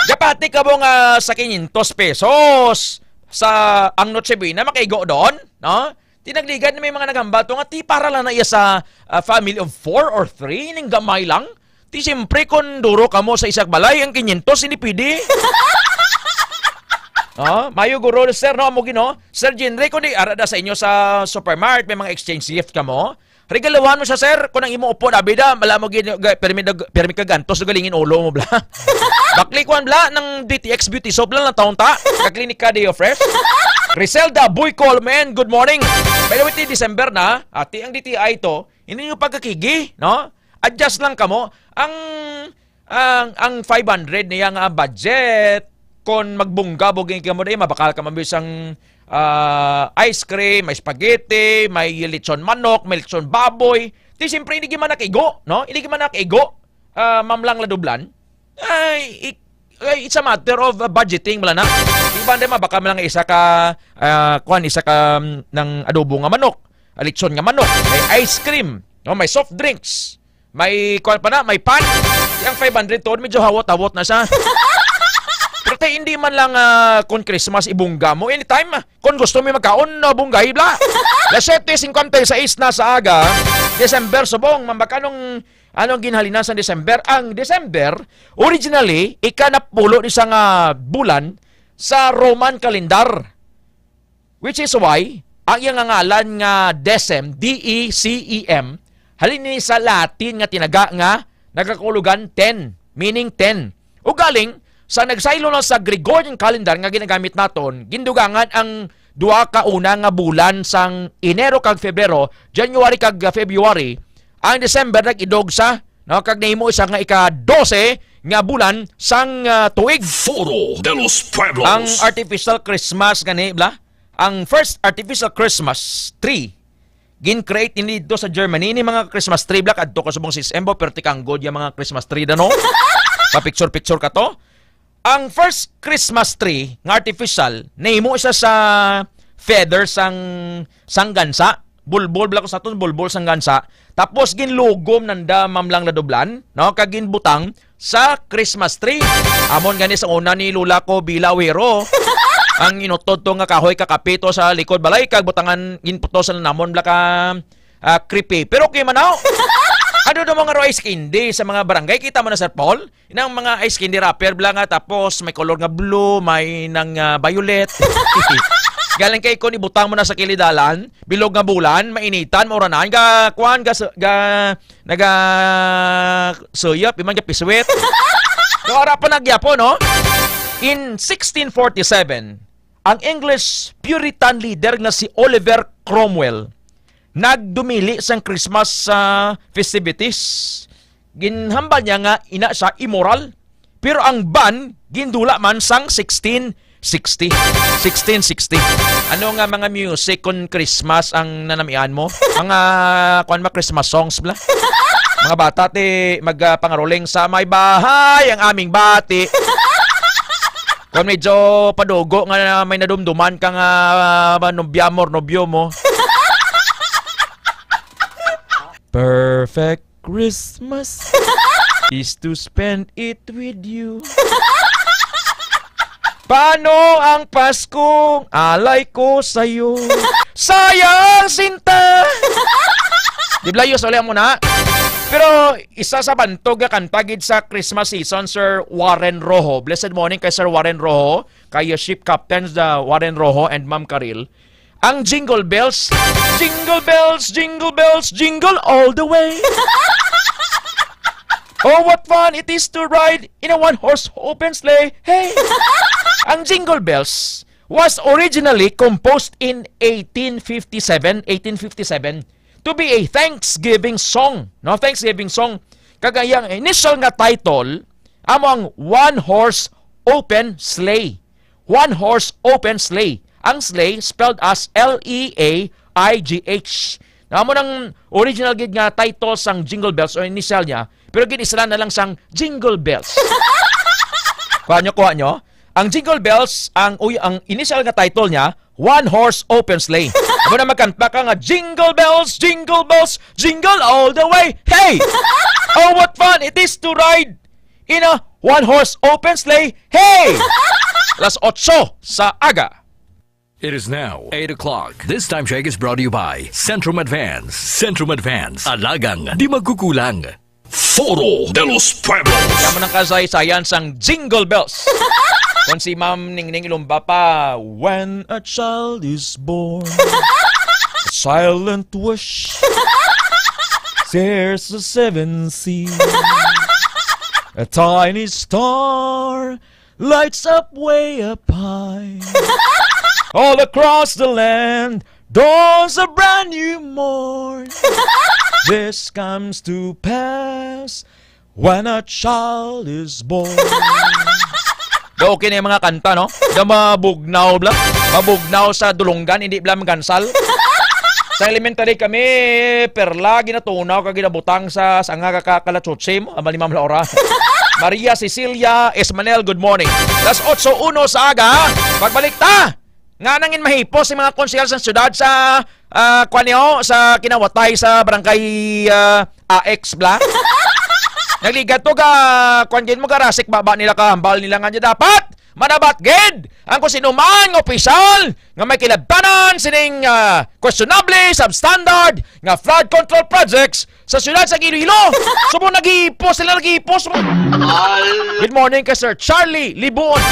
Gapati ka mo nga sa quinientos pesos sa ang Noche Buena, makaigo doon, no? Tinagligad na may mga naghambal to nga ti para lang na iya sa, ah, family of four or three, ning gamay lang. Ti siyempre, kung duro ka mo sa isang balay, ang quinientos, hindi pwede. Oh, mayo guro, sir, no? Amo gid, no? Sir Jinre, kung di, ara da sa inyo sa supermart, may mga exchange gift ka mo. Regaluhan mo siya, sir. Kung ang imo upod, abi da, wala mo gid, ga-, permi, dag-, permi ka gantos, galingin ulo mo, bla. Baklikwan, bla, ng D T X Beauty Soap lang, ng taon ta. Kaklinika Deo Fresh. Griselda Boy Colmen, good morning. By the way, ti December na, ati ang D T I to, hindi nyo pagkakigi, no? Adjust lang kamo. Ang, ang, ang five hundred niya nga budget, kung magbungga, buging kamo, dahil mabakal ka mabisang, ah, ice cream, may spaghetti, may lechon manok, may lechon baboy. Di, siyempre, hindi man nakigo, no? Hindi man nakigo, ah, Ma'am Lang Ladublan. Ay, ik-, ay, it's a matter of, uh, budgeting, wala na. Iban din, baka man lang isa ka, ah, kuwan, isa ka, um, ng adobo nga manok, ah, lechon nga manok, may ice cream, no, may soft drinks, may, kuwan pa na, may pan. Yung five hundred to, medyo hawot-hawot na siya. Pero tayo, hindi man lang, ah, kung Christmas, ibungga mo. Anytime, ah, kung gusto mo magkaon, no, bunggay, bla. Alas siyete cincuenta y seis na sa aga, December, subong, mambaka nung Anong ginhalinan sa December? Ang December, originally, ikanapulo ni sa nga bulan sa Roman calendar, which is why ang iyang ngalan nga Decem, D E C E M, halin ni sa Latin nga tinaga nga nagakulugan ten, meaning ten. Ugaling, sa nagsaylo na sa Gregorian calendar nga ginagamit naton, gindugangan ang duha ka una nga bulan sang Enero kag Febrero, January kag February, ang December nag-idog sa, no, kag nahimo isa nga ika-dose nga bulan sang, ah, tuig. Foro de los Pueblos. Ang artificial Christmas gani, bla? Ang first artificial Christmas tree gin-create nila dito sa Germany. Ni mga Christmas tree, bla, kadto ka subong sis Embo, pero tikang god yung mga Christmas tree, da, no? Pa-picture-picture ka to. Ang first Christmas tree nga artificial, nahimo siya sa feather sang, sang gansa. Bulbol, bala ko sa aton, bulbol sang gansa. Tapos ginlugom nanda, Ma'am Lang Ladublan, no? Kag ginbutang sa Christmas tree. Amon gani sa una ni Lola ko, Bila Awero, ang inutod to nga kahoy kakapito sa likod balay, kag butangan, ginputo sa namon, bala ka, ah, creepy. Pero okay man, no? Ano daw mga rice candy sa mga barangay? Kita mo na, Sir Paul? Inang mga ice candy wrapper bla nga, tapos may color nga blue, may nang, ah, violet. Galing kay kon ibutang mo na sa kilidalan, bilog nga bulan, mainitan, mauranan, ga, kuan, ga, ga, naga, suyop, iman ga piswit. So, ara pa nagyapo, no? In sixteen forty-seven, ang English Puritan leader nga si Oliver Cromwell nagdumili sang Christmas, ah, festivities. Ginhambal niya nga ina siya immoral. Pero ang ban gindula man sang sixteen Sixty. Sixteen sixty. Ano nga mga music kung Christmas ang nanamian mo? Mga, kuwan ba, Christmas songs bla? Mga bata, ti, mag, ah, pangaruling sa may bahay ang aming bati. Kung medyo padugo nga na may nadumduman ka nga, ah, nobya mo or nobyo mo. Perfect Christmas is to spend it with you. Paano ang Paskong alay ko sa'yo? Sayang sinta. Di ba, Yus, uli mo na? Pero isa sa bantog nga kanta gid sa Christmas season, Sir Warren Rojo. Blessed morning kay Sir Warren Rojo, kay Ship Captain, the Warren Rojo and Ma'am Karil. Ang Jingle Bells, jingle bells, jingle bells, jingle all the way. Oh, what fun it is to ride in a one-horse open sleigh. Hey! Ang Jingle Bells was originally composed in eighteen fifty-seven, eighteen fifty-seven, to be a Thanksgiving song, no? Thanksgiving song. Kag iyang initial nga title amo ang One Horse Open Sleigh. One Horse Open Sleigh. Ang sleigh spelled as L E A I G H. Na amo nang original gid nga title sang Jingle Bells o initial niya, pero gin-islan na lang sang Jingle Bells. Kuha nyo, kuha nyo? Ang Jingle Bells, ang, uy, ang initial nga title niya, One Horse Open Sleigh. Amo na magkanta ka nga, "Jingle bells, jingle bells, jingle all the way. Hey! Oh, what fun it is to ride in a one-horse open sleigh. Hey!" Alas otso sa aga. It is now eight o'clock. This time check is brought to you by Centrum Advance. Centrum Advance. Alagang di magkukulang. Foro de los Pueblos. Kamo ng kasaysayan sang Jingle Bells. Kung si Ma'am Ningning Ilumba pa, "When a child is born, a silent wish, there's a seven sea, a tiny star lights up way up high. All across the land dawns a brand new morn. This comes to pass when a child is born." Do, okay na yung mga kanta, no? Do, mabugnaw, bla? Mabugnaw sa dulunggan, hindi bla magansal. Sa elementary kami, perla, ginatunaw, kag ginabutang sa, sa nga kakalatsutsi mo, ang Ma'am Laura. Maria Cecilia Esmanel, good morning. Alas otso uno sa aga, pagbalik ta. Nga nangin mahipos si mga konsehal sa syudad sa, ah, kwan niyo, sa kinawatay sa barangay, ah, A X bla. Nagligat to ga, kwan gid mo, garasik baba nila kahambal nila nga niya dapat. Manabat gid ang kung sino man nga opisyal nga may kilabtanan sining, ah, questionable, substandard nga flood control projects sa siyudad sa Iloilo. Subong naghihipos sila, naghihipos. Good morning kay Sir Charlie Libuon.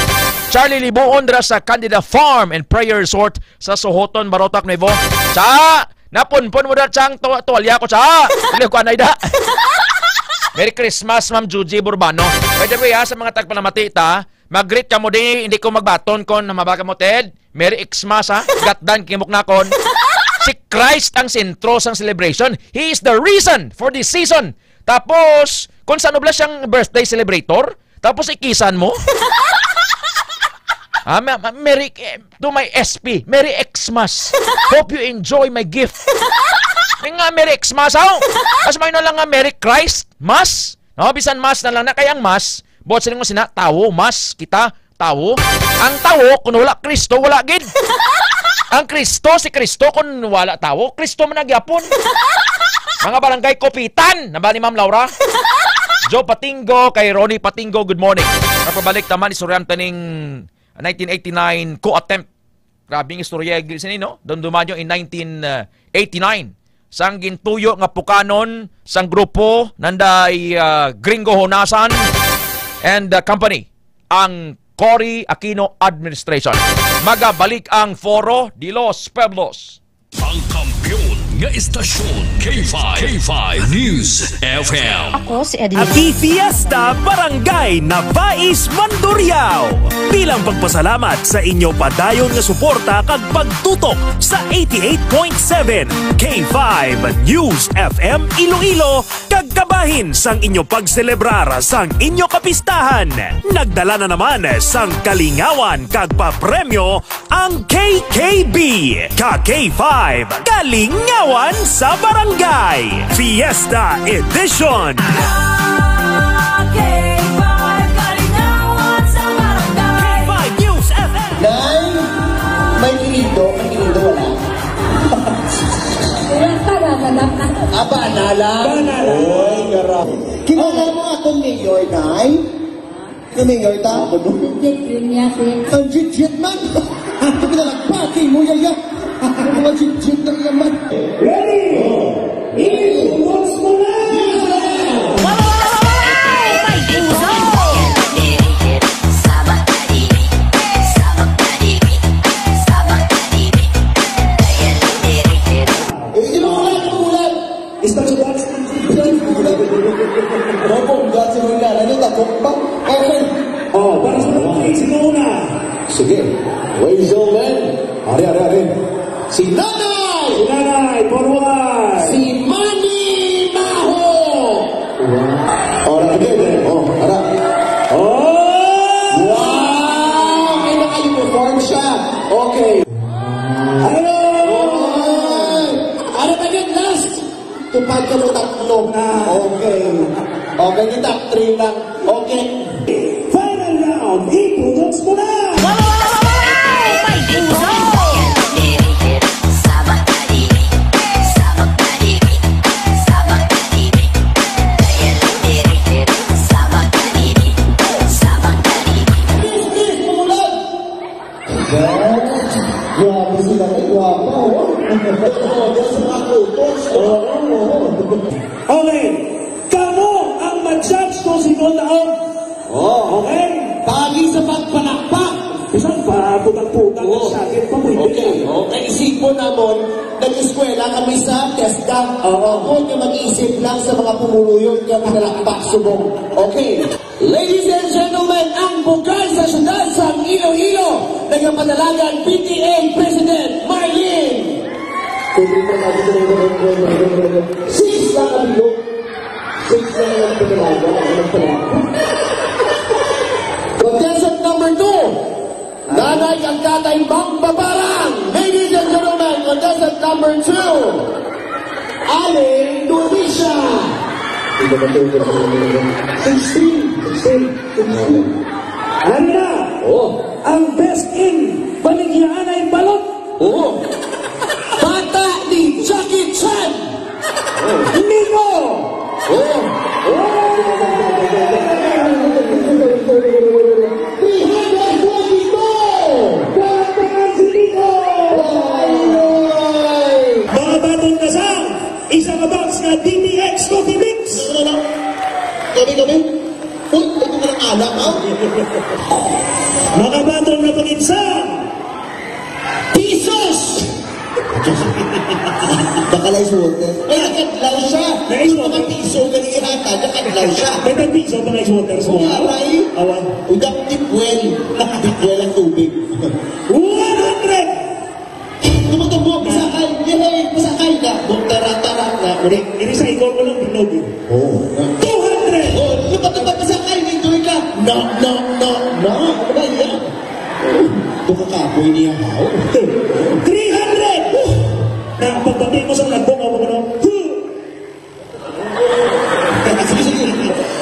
Charlie Libuon dira sa Candida Farm and Prayer Resort sa Sohoton, Barotac, Nuevo. Cha, napunpon mo da chang to tuwalya ko, cha. Dili ko anay da. Merry Christmas, Ma'am Juji Burbano. By the way, ha, sa mga tagpalamati ta, mag-greet ka mo di, hindi ko magbaton kon mabaga mo, Ted. Merry Xmas, ha? Gatdan, kimok nakon. Si Christ ang sentro sang celebration. He is the reason for this season. Tapos, kung saan bla siyang birthday celebrator, tapos ikisan mo? Ah, ma-, ma-, Merry, eh, to my S P, Merry Xmas. Hope you enjoy my gift. May nga Merry Xmas, aw. Mas may na lang nga Merry Christ, Mas. No, bisan mas na lang na kay ang mas, buot siling mo sina, tawo, mas, kita, tawo. Ang tawo, kung wala Kristo, wala gid. Ang Kristo, si Kristo, kung wala tawo, Kristo man nagyapon. Mga barangay Kupitan, na ba ni Ma'am Laura? Joe Patingo, kay Ronnie Patingo, good morning. Kapabalik naman, istoryante ning nineteen eighty-nine coup attempt. Grabing istorya, gid sini, no? Dumduman nyo in nineteen eighty-nine, sang gintuyo nga pukanon sang grupo nanday, ah, Gringo Honasan and, ah, company, ang Cory Aquino administration. Magabalik ang Foro de los Pueblos. Ang kampiyon nga istasyon, K five, K five News F M. Ako si Eddie. Happy Fiesta, Barangay Nabais, Mandurriao! Bilang pagpasalamat sa inyo padayon nga suporta kag pagtutok sa eighty-eight point seven K five News F M Iloilo kag Kabayan. Bahin sang inyo pagselebrar sang inyo kapistahan, nagdala na naman sang kalingawan kag papremyo ang K K B, ka K five Kalingawan sa Barangay Fiesta Edition. K five Kalingawan sa Barangay. K five News F M. Nay, may kinindo, may kinindo, wala. Wala pa, naganap na. Ah, bana lang? Bana lang. Oy, ngara. Kilala mo akong mayor, Nay? Ano, mayor ta? Legit yun niya, sir. Ang legit man! Ang pinalagpati mo, yaya! Ang mga legit na naman! Ready? Ibuhos mo na! Eh, inuulan, inuulan! Istorya ba? Opo, dati mo na. Ano, takot pa? Okay. Oh, para sa mga sino una? Sige. Ladies and gentlemen. Ari, ari, ari. Si Nanay! Si Nanay, forward! Si Manny Maho! Wow. Oh, okay, okay. Oh, ara. Oh! Wow! May naka-uniform siya. Okay. Hello! Oy! Ano pa yun? Last! Tupad ka mo tatlo. Ah. Okay. Okay, ni top three lang. Okay. Final round, ibuhos mo na! Grabe sila, ay, gwapa, oh. Oo, sa mga kutos. Oo, oo. Okay. Kamo ang ma-judge kung sino ang taon. Oh. Okay? Pagi sa pagpalakpak. Bisan pa, putang-putang Oo. Sa akin, pa pwede. Okay, oh, kay isipon namon, nag-eskwela kami sa TESDA. Oo. Ako nga mag-isip lang sa mga pumuluyon nga pinalakpak subong. Okay. Ladies and gentlemen, ang bugay sa siyudad sang Iloilo, nagapadalagan P T A President Marlene. Six lang ang bilog. Six lang ang padalagan. Ang padalagan. Contestant number two, Nanay kag Tatay Magbabarang. Ladies and gentlemen, contestant number two, Aling Nurisha. Sixteen, sixteen, sixteen. Ano na? Oh. Ang best in Baligya Anay Balot. Oh. Bata ni Jackie Chan. Oh. Nino. Oh. Oh. Three hundred twenty-two! Palakpakan si Nico! Ay! Mga baton na sa isa ka box nga D P X Coffee Mix! Ano, ano? Kami, kami? Uy, ito ka ng alak, ha? Mga baton na pangitsa! Pisos! Baka lang ice water. Ay, nag-adlaw siya. Nag-ice water. Mga piso, ganun ihatag, nag-adlaw siya. May tag-piso pa nga ice water sa mga. Wala, eh. Awan. Udak tipwel. Tipwel ang tubig. One hundred! Tumatumbo, pasakay. Yay! Pasakay na. Butara-tara na. Iri sa ikon mo lang, bilog, eh. Oo. Two hundred! Oh, tumatumbo, pasakay. Enjoy ka. No, no, no, no. Ano ba yan? Ito ka kapoy niya, ha? Three hundred! Na, pagbati mo sa nagbo, nga mo, ano? Huh!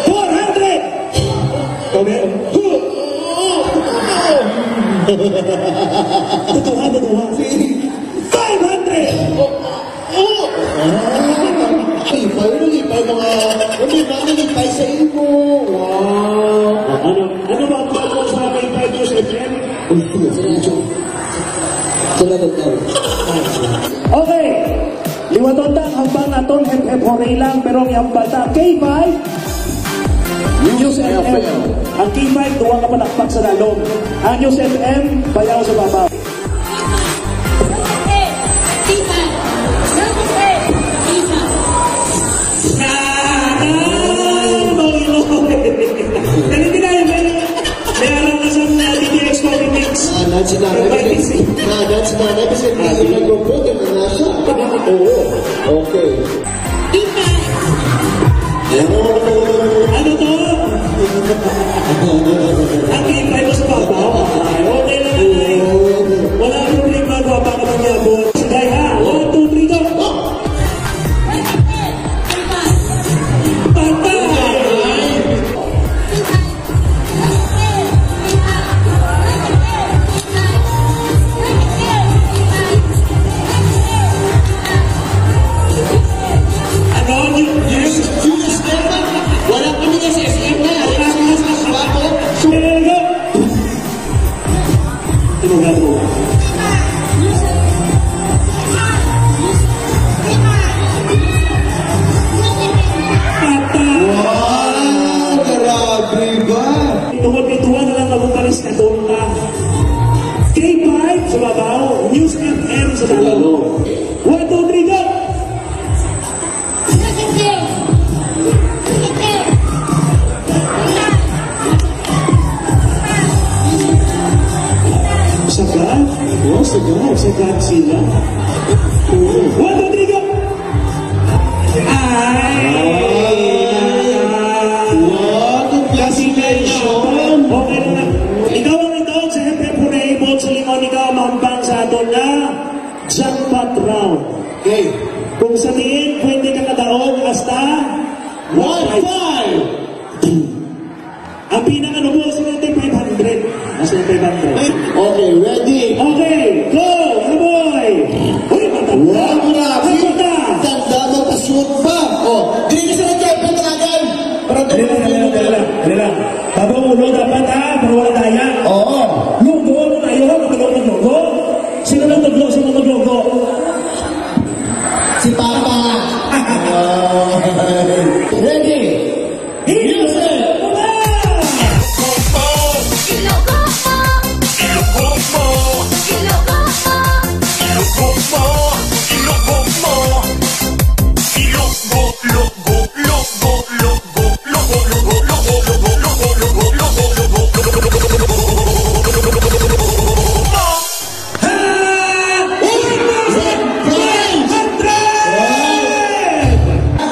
Four hundred! Kami, huh! Tutuha, tutuha. Five hundred! Oh! Ah, lipay, lipay, mga, ano, mga lipay sa imo. Wow. Ano, ano ba ang bago sa K five News F M? Uy, tuloy, tuloy, tuloy. Salamat daw. Okay. Liwaton ta ang hambal naton, hep, hep, hooray lang, pero ang hambal ta, K five, News F M. Ang K five, duwa ka palakpak sa lalom. Ang News F M, bayaw sa babaw. Nadat si nanay, kasi, nadat si nanay, kasi hindi siya nagpuputol na nasa. Oo. Okay. Ayan na, Ang K five sa babaw. Ay, okay lang, okay. Wala ang problema, gwapa ka man yapon. Sige, ha? One, two, three, go! Patay! Ano? Yung, yung, yung S M na? Wala kami nga sa S M na. Wala kami nga sa S M na. Sumagot! Tinaga mo. Patay! Wow! Grabe ba? Tungod kay duha na lang nabukalis na tonta. K five sa babaw, News F M sa lalo. One, two, three, go! Sagad? Oh, sagad. Sagad sila. Oo. One, two, three, go! Ay! Wow, congratulations! Okay na. Ikaw ang itaon sa F F Unable sa lingaw ni ka, mahambal sa aton nga jackpot round. Okay. Kung sa diin, pwede ka kadaog hasta one five. Ang pinakanubo sa natin, five hundred. Mas may five hundred. Okay, ready? Okay, go, Kaboy! Uy, matanda! Wow, grabe! Matanda! Tanda mo, pa-shoot pa! Oh, dili sa nagkaipo talagan! Para Dali lang, dali lang, dali lang, dali lang. Babaw ulo dapat, ha? Para wala daya. Oo. Lugo, ano tayo? Kapag lugo, lugo. Sino nagtuglo? Sino naglugo? Si Papa. Ready? Music!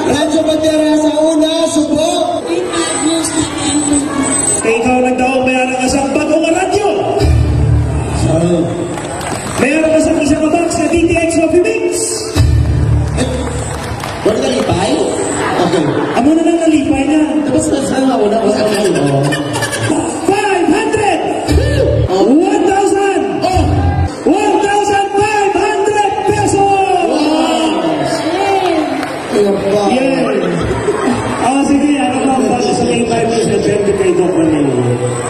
Radyo Bandera sa una, subo. Kay ikaw nagdaog, may ara ka sa bagong radyo. Ah. May ara ka sa isa ka box sa D T X Coffee Mix. Wala nalipay? Okay. Amo na lang nalipay na. Tapos na sa una, mas ano mo? Five hundred! Oh. One thousand! Oh. One thousand five hundred pesos! Wow! Ayun pa. Yes. Ah, sige, ano pa ang bago sa K five News F M kay Doc Manilo?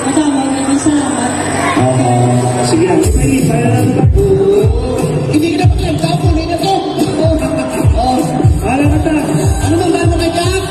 Madamo na, salamat. Ah, sige, ang lipay-lipay na lang. Hindi na pag-, ang tapo, hindi na to. Oh, wala na ta. Ano bang bago kay Jack?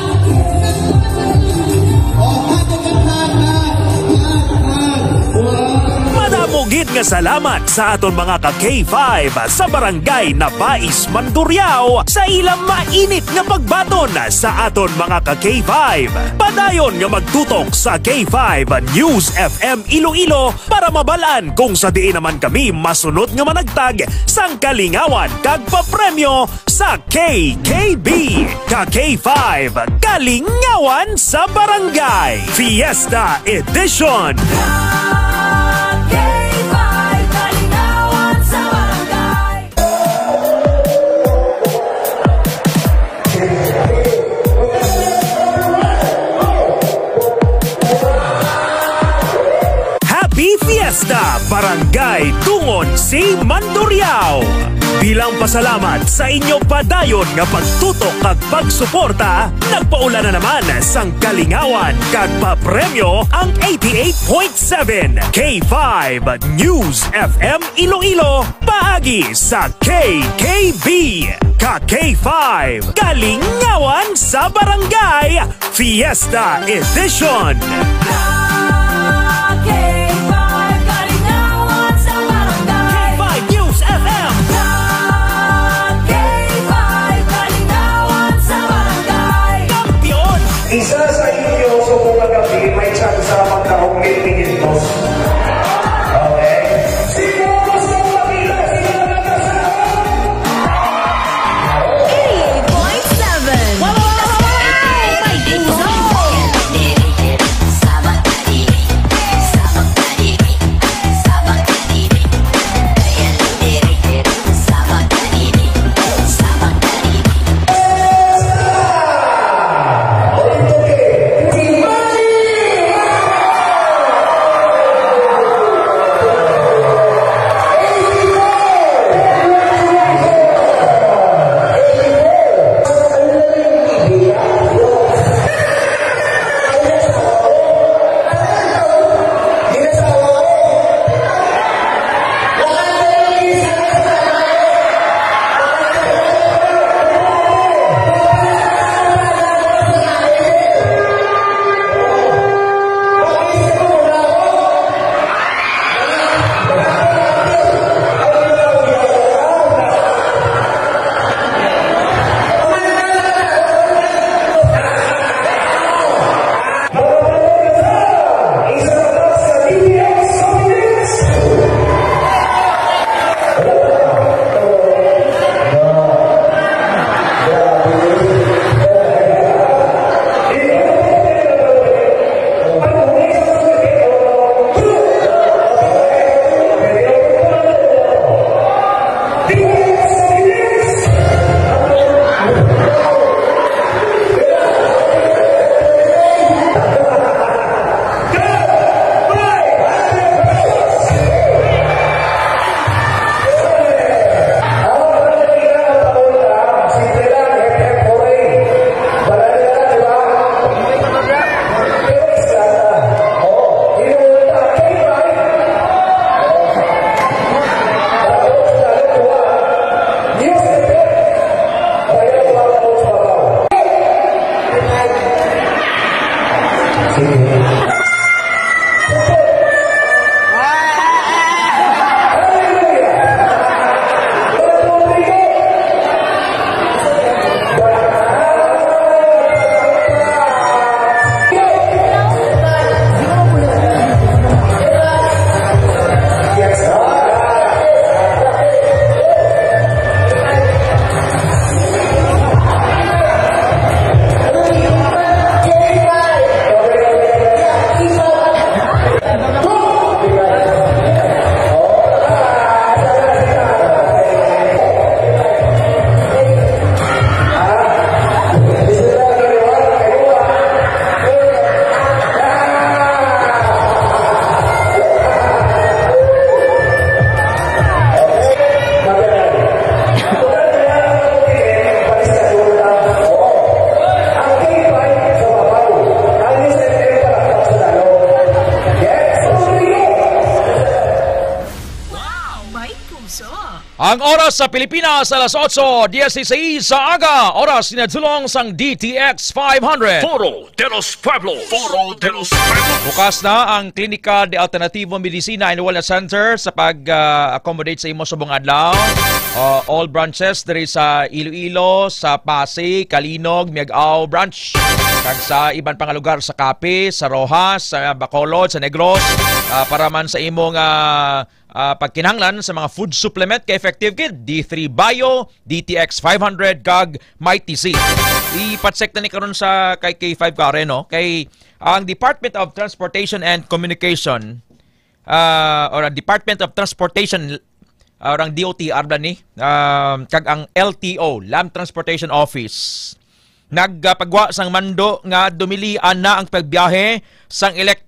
Oh, hug, hug, hug, hug, hug, hug. Wow. Madamo gid nga salamat sa aton mga ka K five sa Barangay Nabais, Mandurriao, sa ilang mainit nga pagbaton sa aton mga ka K five. Padayon nga magtutok sa K five News F M Iloilo para mabal-an kung sa diin naman kami masunod nga managtag sang kalingawan kag papremyo sa K K B, ka K five, Kalingawan sa Barangay, Fiesta Edition. Ka K five, Kalingawan sa Barangay. Happy Fiesta, Barangay Dungon C, Mandurriao! Bilang pasalamat sa inyo padayon nga pagtutok kag pagsuporta, nagpaula na naman sang kalingawan kag papremyo ang eighty-eight point seven K five News F M Iloilo, paagi sa K K B, ka K five, Kalingawan sa Barangay, Fiesta Edition. K five News F M. K five Kalingawan sa Barangay. Kampiyon. Isa sa inyo subong nga gabi may tsansa magdaog mil kinyentos. Okay? Sino gusto makita sila nagkasahod? Eighty-eight point seven. Wow, wow, wow, wow, wow! May dito. Ang oras sa Pilipinas, alas otso dieciséis sa aga, oras sinadulong sang D T X five hundred. Foro de los Pueblos. Foro de los Pueblos. Bukas na ang Klinika de Alternativo Medicina and Wellness Center sa pag-accommodate sa imo subong adlaw. Uh, all branches diri sa Iloilo, sa Pasig, Calinog, Miag-ao Branch, kag sa iban pa nga lugar sa Capiz, sa Roxas, sa Bacolod, sa Negros, uh, para man sa imong uh, uh, pagkinahanglan sa mga food supplement kay Effective Kid, D three Bio, D T X five hundred, kag Mighty C. Ipa-check na ni karon sa kay K five Karen, no? Kay ang Department of Transportation and Communication, uh, or ang Department of Transportation, uh, or ang D O T R ba ni, um, kag ang L T O, Land Transportation Office, nagpagwa sang mando nga dumilian na ang pagbiyahe sang elek-,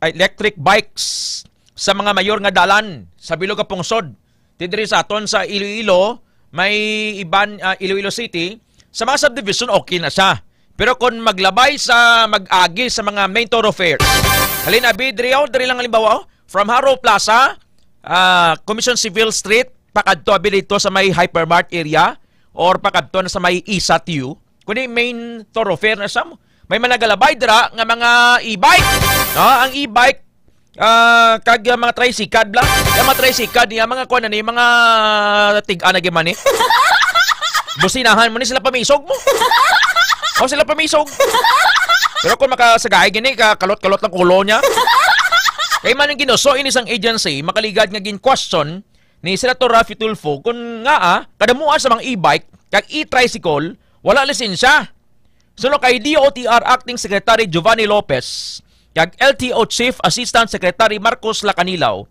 electric bikes sa mga mayor nga dalan sa bilog nga pungsod. Ti diri sa aton sa Iloilo, may iban, ah, Iloilo City, sa mga subdivision, okay na siya. Pero kung maglabay sa, mag-agi sa mga main thoroughfares, halin abi, diri, oh, diri lang halimbawa, oh, from Haro Plaza, ah, Commission Civil Street, pakadto abi dito sa may Hypermart area, or pakadto na sa may Isat U, kundi main thoroughfare na siya mo. May mga nagalabay dira nga mga e-bike. No? Ang e-bike, ah, kag, ah, mga tricycle bla. Yung mga tricycle niya, mga kuan na ni, mga tig-ana gyud man ni. Businahan mo ni sila pamisog mo. O sila pamisog. Pero kung makasagay gini, ka kalot-kalot lang ulo niya. Kay man ang ginuso ini sang agency, makaligad nga gin-question ni Senator Raffy Tulfo kung nga, ah, kadamuan sa mga e-bike kag e-tricycle wala lisensya. Suno kay D O T R Acting Secretary Giovanni Lopez kag L T O Chief Assistant Secretary Marcos Lacanilaw,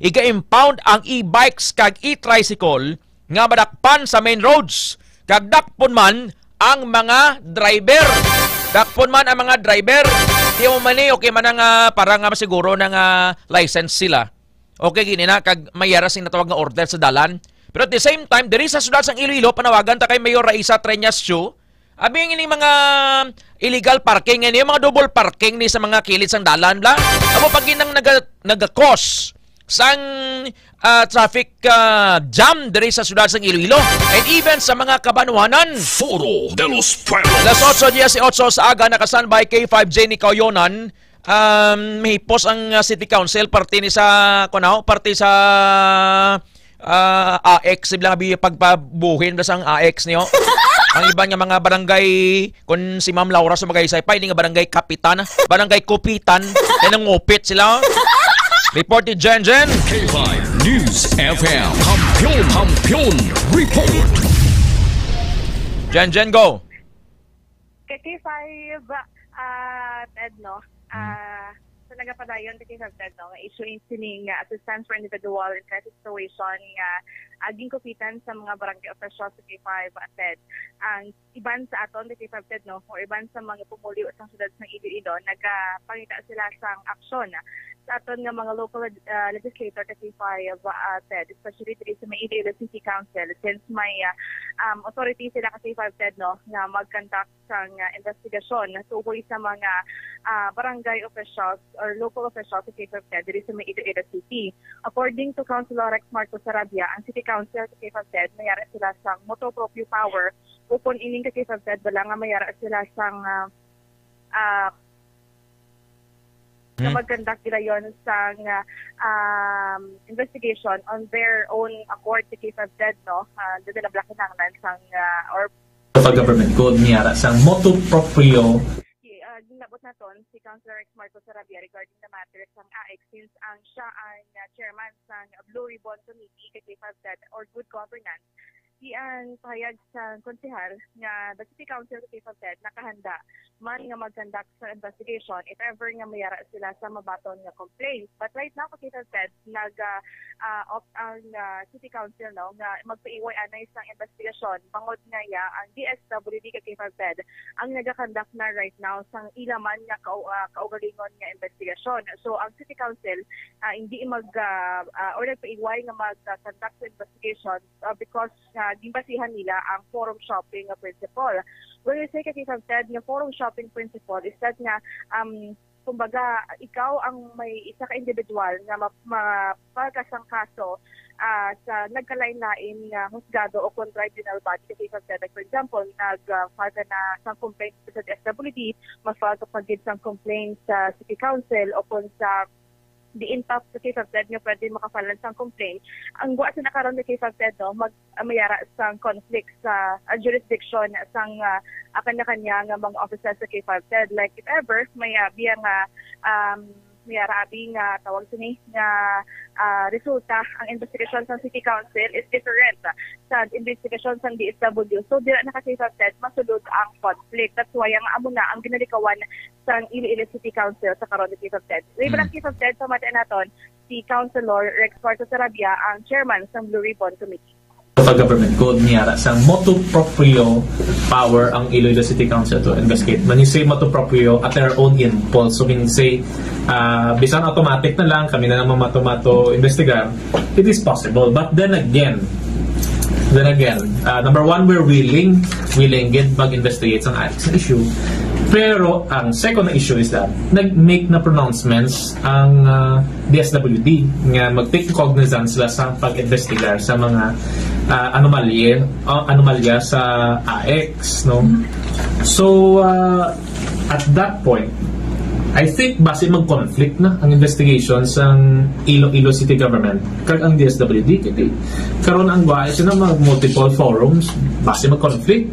iga-impound ang e-bikes kag e-tricycle nga madakpan sa main roads, kag dakpon man ang mga driver. Dakpon man ang mga driver. Di mo man ni, okay man nga para nga masiguro na nga license sila. Okay, gini na, kag may yara sing natawag nga order sa dalan. Pero at the same time, diri sa siyudad sang Iloilo, panawagan ta kay Mayor Raisa Treñas Chu, abi ang ining mga illegal parking, ini yung mga double parking ni sa mga kilid sang dalan, bla. Amo pa ginang naga-, naga-cause sang, ah, traffic, ah, jam diri sa siyudad sang Iloilo and even sa mga kabanwanan. Foro de los Pueblos. Alas otso dieciocho sa aga, naka-standby K five Jenny Kauyonan. Um, mahipos ang, ah, City Council, parte ni sa, kuno, parte sa, ah, A X, sila nga bi-, pagpabuhin na sang A X niyo. Ang iban nga mga barangay, kung si Ma'am Laura sa Magaysay pa, hindi nga barangay kapitan, barangay kupitan, kaya nangupit sila. Report ni Jen Jen. K five News F M. Kampiyon, Kampiyon Report. Jen Jen, go. Kay K five, ah, Ted, no? Ah, sa nagapadayon sa K five, Ted, no, nga issue sini nga assistance for individual in crisis situation nga, ah, ginkupitan sa mga barangay officials sa K five, ah, Ted. Ang iban sa aton sa K five, Ted, no, o iban sa mga pumuluyo sa siyudad sa Iloilo, nagapangita sila sang aksyon sa aton nga mga local, ah, legislator sa K five, ah, Ted, especially diri sa may Iloilo City Council, since may, ah, um, authority sila sa K five, Ted, no, nga mag-conduct sang, ah, investigasyon tuhoy sa mga, ah, barangay officials or local officials sa K five Ted diri sa may Iloilo City. According to Councilor Rex Marcos Sarabia, ang City Council sa K five Ted mayara sila sang motu proprio power, o kon ining ka K five Ted bala nga mayara sila sang, ah, ah, nga Hmm. mag-conduct gilayon sang, ah, um, investigation on their own accord sa K five Ted, no? Ah, dili na bala kinahanglan sang, ah, or Sa government code niya ra sang motu proprio. Si, ah, ginlabot naton si Councilor Rex Marcos Sarabia regarding the matter sang A X, since ang siya ang, ah, chairman sang Blue Ribbon Committee kay K five Ted or Good Governance. Si ang pahayag sa konsehal nga the City Council sa K five Ted nakahanda man nga mag-conduct sa investigation if ever nga mayara sila sa mabaton nga complaints. But right now, K five Ted, nag, ah, ah, opt ang, ah, City Council, no, nga magpaiway anay sang investigasyon bangod nga ya ang D S W D kag K five Ted ang nagakonduct na right now sang ila man nga kau-, ah, kaugalingon nga investigasyon. So, ang City Council, ah, hindi mag, ah, ah, or nagpaiway nga mag, ah, conduct sa investigation, ah, because, ah, ginbasihan nila ang forum shopping nga principle. When we say, K five Ted, nga forum shopping principle is that nga, um, Kumbaga, ikaw ang may isa ka individual nga ma-, ma-file ka sang kaso, ah, sa nagkalain-lain nga husgado o kon tribunal body sa case of death. Like, for example, nag, ah, file ka na sang complaint sa S W D, ma-file ka pa gid sang complaint sa City Council o kon sa diin pa sa case of death nga pwede maka-file sang complaint. Ang gwa sa nakaron nga case of death, no, mag, ah, mayara sang conflict sa, ah, jurisdiction sang, ah, ah, kanya-kanya nga mga officers sa case of death. Like, if ever, may, ah, biya nga, um, mayara abi nga tawag sini nga, ah, resulta, ang investigasyon sang City Council is different sa investigasyon sang D S W. So, dira na ka case of death, masulod ang conflict. That's why ang amo na ang ginalikawan sang Iloilo City Council sa karon nga case of death. Sa iba lang case of death, pamati naton si Councilor Rex Marcos Sarabia, ang chairman sang Blue Ribbon Committee. Sa government code, niyara sang motu proprio power ang Iloilo City Council to investigate. When you say motu proprio, at their own impulse. So, when you say, ah, bisan automatic na lang, kami na lang mamato-mato investigar, it is possible. But then again, then again, ah, number one, we're willing, willing gid mag-investigate sang, sa issue. Pero ang second na issue is that nag-make na pronouncements ang, ah, D S W D nga mag-take cognizance sila sa pag-investigar sa mga, ah, anomalye, ah, anomalya sa AICS, no? So, ah, at that point, I think basi mag-conflict na ang investigation sang Iloilo City Government kag ang D S W D, kay karon ang gwa sila mag multiple forums, basi mag-conflict.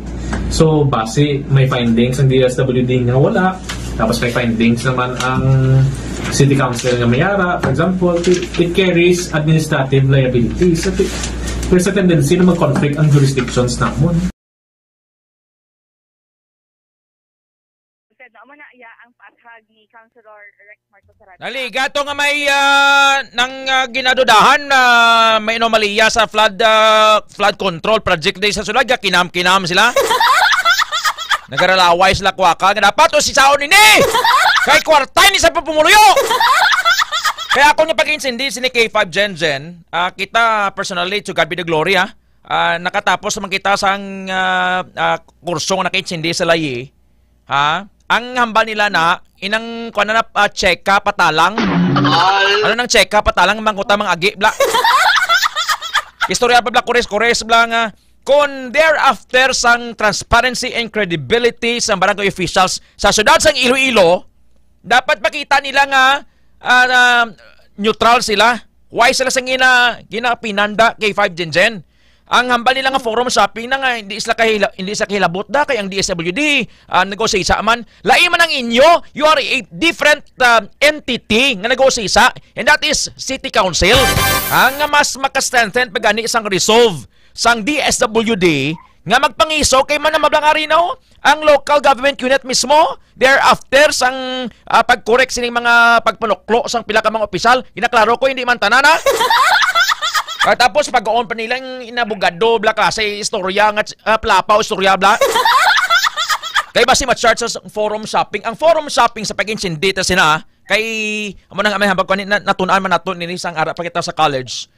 So, basi may findings ang D S W D nga wala, tapos may findings naman ang City Council nga mayara, for example, it, it carries administrative liability. So, ti-, there's a tendency na mag-conflict ang jurisdictions namon. Said na, amo na iya ang paathag ni Councilor Rex Marcos Sarabia. Naliga to nga may, ah, nang, ah, ginadudahan na may anomalya sa flood, ah, flood control project di sa sulod, ga kinam-kinam sila. Nagaralaway sila, kwaka, nga dapat o si saon ini. Kay kwarta ni sa pumuluyo. Kaya ako nga pag-insindi sini K five Gen Gen, ah, kita personally, to God be the glory, ah. Ah, nakatapos naman kita sang, ah, ah, kurso nga nakaintindi sa layi. Ha? Ang hambal nila na, inang, kuwan na, ah, cheka patalang. Ano nang cheka patalang, mangkuta, mga agi, bla. Istorya pa, bla, kores-kores, bla, nga, kung thereafter sang transparency and credibility sang barangay officials sa siyudad sang Iloilo, dapat makita nila nga, ah, ah, neutral sila. Why sila sang gina-, ginapinanda K five Gen Gen? Ang hambal nila nga forum shopping na nga hindi sila kahila-, hindi sila kahilabot da kay ang D S W D, ah, nag-usisa man. Lain man ang inyo, you are a different, ah, entity nga nag-usisa, and that is City Council. Ang nga mas maka-strengthen pa gani sang resolve sang D S W D nga magpangiso kay man ang mablang arena, oh. Ang local government unit mismo, thereafter sang, ah, pag-correct sining mga pagpanuklo sang pila ka mga opisyal, ginaklaro ko, hindi man tanan, ha? Ah, tapos pag-on pa nila ang inabogado, bla, klase istorya nga, ah, plapaw istorya, bla. Kay basi ma-charge sa forum shopping. Ang forum shopping sa pag-insindi ta sina, kay amo na nga may hambag ko ni, na-, natun-an man nato nini sang ara pa kita sa college.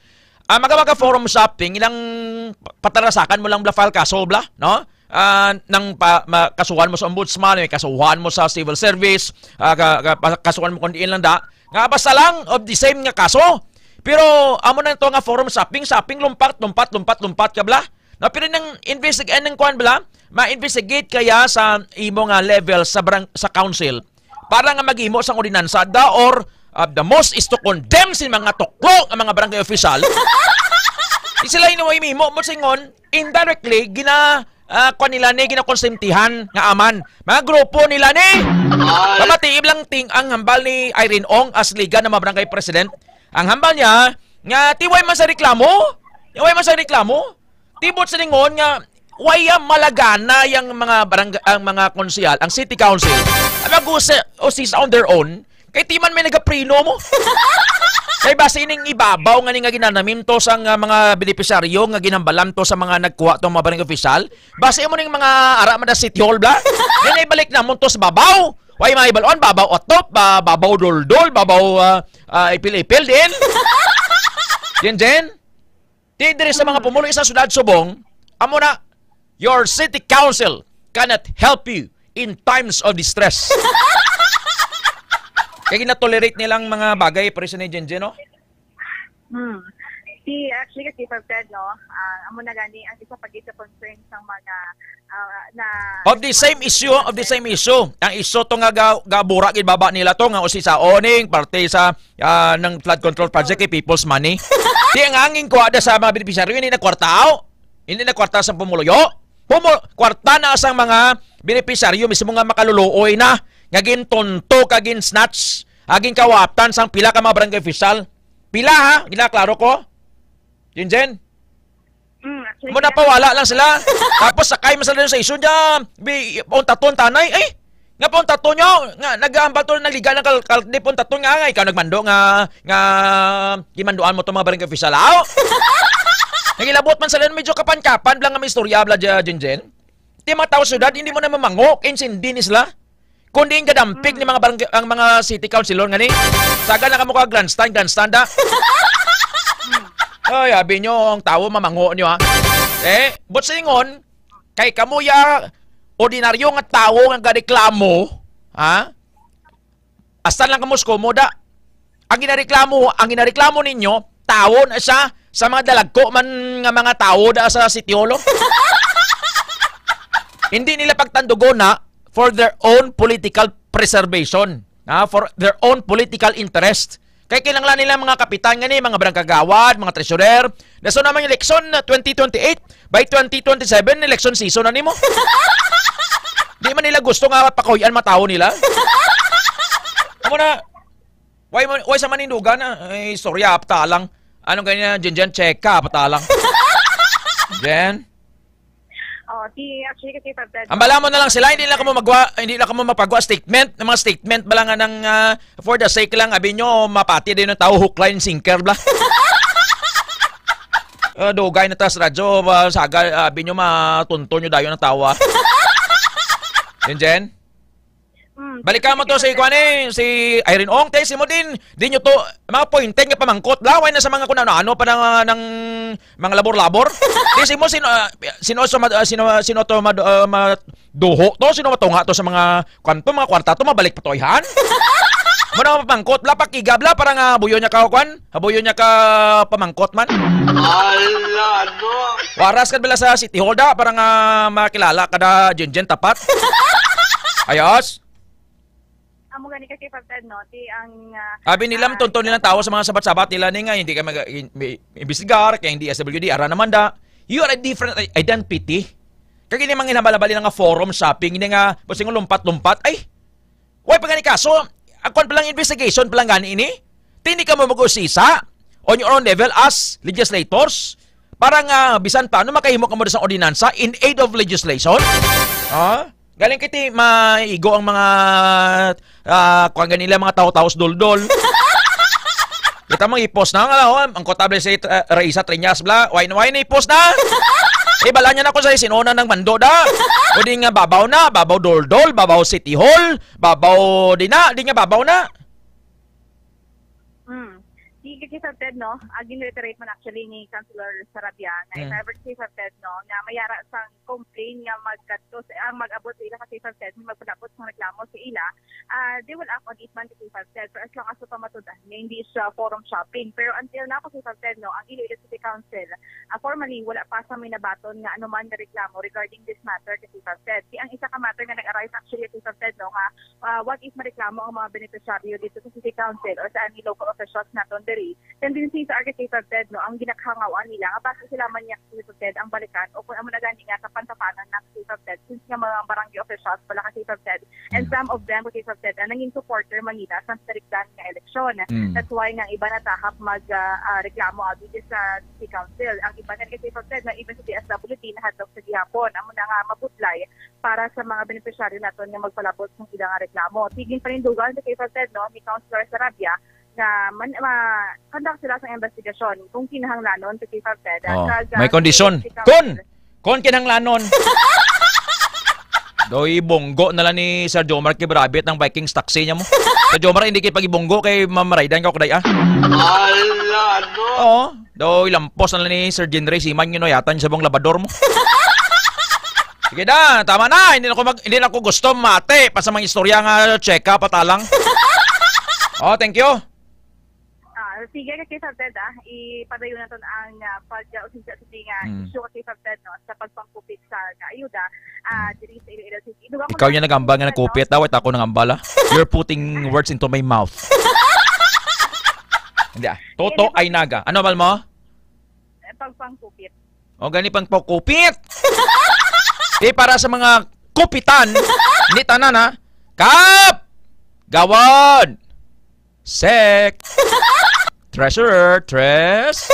Ah, magawa ka forum shopping, ilang pa-, patarasakan mo lang bla file kaso bla, no? Ah, nang pa-, ma-, kasuhan mo sa ombudsman, may kasuhan mo sa civil service, ah, ka-, ka-, pa-, kasuhan mo kung diin lang da. Nga basta lang of the same nga kaso. Pero amo na to nga forum shopping, shopping, lumpat, lumpat, lumpat, lumpat ka bla. No, pero nang investig-, eh, nang kuwan bla, ma-investigate kaya sa imo nga level sa barang-, sa council para nga maghimo sang ordinansa, the or, uh, the most is to condemn sin mga tuklo nga mga barangay official. Di sila hinuhimo mo singon, indirectly, gina-, ah, kuwan nila ni, ginakonsentihan nga aman. Mga grupo nila ni. Pamatiib lang ting ang hambal ni Irene Ong as Liga nga mga barangay president. Ang hambal niya, nga tiway man sa reklamo, tiway man sa reklamo, tibot sa lingon nga, waya malagana yang mga barangay, ang mga konsehal, ang city council, ang mag-usi-, usisa on their own, kay timan may nagapreno mo. Kay basi ning ibabaw nga ni nga ginanamim to sa nga mga benepisyaryo nga ginambalan to sa mga nagkuha to mga barangay official, basi mo ning mga ara man na city hall bla. Yan ay balik namon to sa babaw. Way may balon, babaw Otop, ba, babaw Doldol, babaw, ah, ah, Ipil-Ipil din. Jen Jen. Ti diri sa mga pumuloy sa Sudad Subong, amo na, your city council cannot help you in times of distress. Kay gina-tolerate nilang mga bagay, pare, sa ni Jinjin, no? Hmm. Si, actually, kasi, Sir Ted, no, ah, amo na gani ang isa pa gid sa concern sang mga, ah, na Of the same issue, of the same issue. Ang issue to nga ga-, gabura gid baba nila to nga usi sa owning, parte sa, ah, ng flood control project kay People's Money. Di ang hangin kuha da sa mga beneficiary, hindi na kwarta, aw. Hindi na kwarta sa pumuluyo. Pumu-, kwarta na sang mga beneficiary mismo nga makaluluoy na, nga gintunto ka, gin-snatch, aging kawatan sang pila ka mga barangay official. Pila, ha? Ginaklaro ko? Jinjen? Mm, actually, Mo napawala lang sila. Tapos sakay man sila sa issue niya. Bi, pauntaton tanay. Ay, nga pauntaton nyo. Nga, nag-aambal to, naliga ng kal-, kal-, di pauntaton nga. Nga, ikaw nagmando nga, nga, gimanduan mo to mga barangay official. Aw! Nagilabot man sila, medyo kapan-kapan lang nga may istorya, bla, dya, Jinjen. Di mga tao sa syudad, hindi mo na mamango, kay insindi ni sila. Kundi ang gadampig ni mga barangay, ang mga city councilor nga ni. Saga na kamo ka grandstand, grandstand, ha? Ay, abi nyo, ang tao, mamango nyo, ha? Eh, but sa ingon, kay kamo ya, ordinaryo nga tao nga gareklamo, ha? Hasta lang kamo sa komoda. Ang ginareklamo, ang ginareklamo ninyo, tawon sa, sa mga dalagko man nga mga tawo da sa City Hall, oh. Hindi nila pagtandugon na for their own political preservation, ha? For their own political interest. Kay kinahanglan nila mga kapitan nga ni, mga barangay kagawad, mga treasurer. Dason naman yung eleksyon, uh, twenty twenty-eight, by twenty twenty-seven, election season na nimo. Di man nila gusto nga pakuyan matawo nila. Amo na, why mo, why sa manindugan na? Ay, sorry, apta lang. Anong ganyan, Jen Jen, check ka, apta lang. Jen? Oh, di, actually, kasi pag Ang bala mo na lang sila, hindi lang kamo magwa, hindi lang kamo mapagwa statement, ng mga statement bala nga ng, ah, for the sake lang, abi nyo, mapati din ng tao, hook, line, sinker, bla. Ah, dugay na tas radyo, ah, saga, ah, abi nyo, matunto nyo dayon ang tawa. Jen Jen? Mm, Balikan mo to si, kwan eh, si Irene Ong, te, si mo din, di nyo to, mga pointed nga pamangkot, laway na sa mga kung ano-ano pa ng, ah, ng mga labor-labor. Di si mo, sino, ah, sino, sa ma-, ah, sino, sino to, mad-, ah, maduho to, sino matunga to sa mga, kwan to, mga kwarta to, mabalik pa to, ihan? Mo na pamangkot, bla, pakigab, bla, para nga buyo niya ka, kwan? Habuyon niya ka pamangkot man. Ala, no? Waras ka bala sa City Hall da, para nga makilala ka da, Jinjen Tapat. Ayos? Amo gani kasi, Pagtad, no? Ti ang, ah, Abi nila, ah, tunto nilang tawo sa mga sabat-sabat nila ni nga, hindi ka mag-, i-, i-, imbestigar, kaya hindi S W D, ara naman da. You are a different i-, identity. Kaya hindi man ginhabalabali nga forum shopping, hindi nga, basta nga lumpat-lumpat. Ay, Way pa gani kaso, ang kwan pa lang, investigation pa lang gani ini. Tindi ka mo mag-usisa on your own level as legislators para nga bisan paano makahimo ka mo sa ordinansa in aid of legislation. Ha? Galing kiti maigo ang mga, ah, kwan ganila, mga tawo-tawo sa duldol. Kita mo, ipos na nga, oh, ang kotable si, uh, Raisa Triñas, bla, why, why na ipos na? Ibala niya na ko sa sinuna ng mando da. O di nga babaw na, babaw duldol, babaw City Hall, babaw di na, di nga babaw na. Hmm. Di kasi sa Ted, no, ah, gin-reiterate man actually ni Councilor Sarabia na if Mm. ever kasi sa Ted, no, nga mayara sang complain nga magkadto sa, ang mag-abot sa ila kasi sa Ted, magpalabot sang reklamo sa ila, ah, they will act on it man kasi sa Ted. Pero as long as sa pamatud-an nga hindi siya forum shopping. Pero until now kasi sa Ted, no, ang Iloilo City Council, ah, formally, wala pa sa may nabaton nga anuman nga reklamo regarding this matter kasi sa Ted. Di ang isa ka matter nga nag-arise actually kasi sa Ted, no, nga ah, what if mareklamo ang mga benepisyaryo dito sa City Council o sa any local officials naton diri? Tendency sa R K K Ted, no, ang ginakahangawaan nila nga basi sila man niya City Ted ang balikan o kung amo na gani nga kapantapanan na City Ted since nga mga barangay officials pala ka City Ted and Mm. some of them ka City Ted ang nanging supporter man nila sa sinugdan nga eleksyon. Mm. That's why nga ang iba natahap mag, ah, ah, reklamo abi sa City Council. Ang iba nga City Ted na even sa D S W D nahadlok sa gihapon. Amo na nga mabudlay para sa mga benepisyaryo naton nga magpalabot sang ilang reklamo. Sige, panindugan sa K five Ted, no, ni Councilor Sarabia nga man, ma-, conduct sila sa investigasyon kung kinahanglanon sa K five Ted. Oh, Kag, may ah, kondisyon. si Council Kun! Kun kinahanglanon. Doy, bunggo na lang ni Sir Jomar Kibrabit ng Vikings taxi niya mo. Sir Jomar, hindi kayo pag-ibunggo kay mamaraydan ka ko, day, ah. Ala, no? Oo. Daw ilampos na lang ni Sir Jinray Siman, ginuyatan sa buong labador mo. Sige na, tama na. Hindi na ko mag-, hindi na ko gusto mati pa sa mga istorya nga cheka patalang. Oh, thank you. Ah, sige, ka K five Ted, ah. Ipadayon naton ang, ah, pag-, uh, usisa sa nga Mm. issue, ka K five Ted, no, sa pagpangkupit sa nga ayuda, ah, Mm. diri sa Iloilo City. Dugang ko Ikaw lang yung nagambal nga sa nagkupit, daw, at ako nangambal, ah. You're putting words into my mouth. Hindi, ah. Toto Hindi, ay naga. Ano, bal mo? Pagpangkupit. O, gani pang pagkupit. Di para sa mga kupitan, ni tanan, ha? Kap! Gawad! Sec! Treasurer, Tres!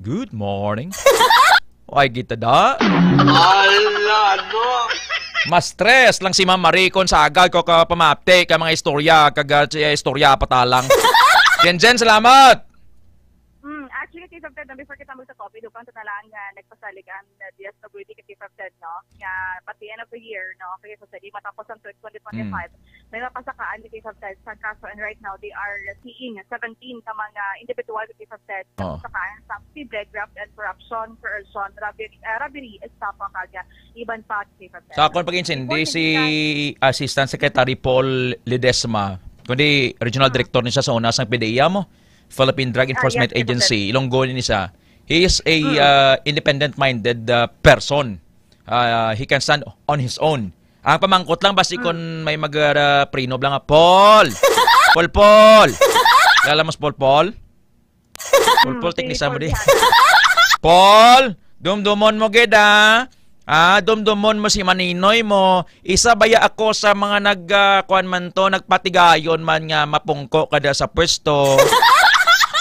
Good morning. Ay, kita da. Ala, no? Mas stress lang si Ma'am Marie kon sa agad ko ka pamati ka mga istorya, kag, ah, siya istorya patalang. Jen Jen, salamat! Mm, actually, K five Ted, no, before kita magsa-coffee, dugang ta na lang nga nagpasalig ang, uh, D S W D, ka K five Ted, no? Nga, at the end of the year, no? Ka K five Ted, di matapos ang twenty twenty-five, Mm. may mapasakaan, ka K five Ted, sa kaso, and right now, they are seeing seventeen ka mga individual, ka K five Ted, Oo. mapasakaan sa speed, graft and corruption, coercion, robbery, uh, robbery, estafa, kag iban pa, ka K five Ted. Sa akon pag-intindi, Before si kita Assistant Secretary Paul Ledesma, kundi Regional Ah. Director ni siya sa una sang P D E A mo, Philippine Drug Ah, Enforcement yes, K five Ted. Agency, Ilonggo ni siya. He is a, Mm. uh, independent-minded, uh, person. Uh, he can stand on his own. Ang pamangkot lang, basi Mm. kon may mag, uh, prenup lang nga, "Paul! Paul, Paul!" Kilala mo si Paul, Paul? Paul, Mm, Paul, si teknisa mo Paul di. Diaz. Paul, dumdumon mo gid, ah. Ah, dumdumon mo si Maninoy mo. Isa baya ako sa mga nag, ah, kuwan man to, nagpatigayon man nga mapungko ka da sa pwesto.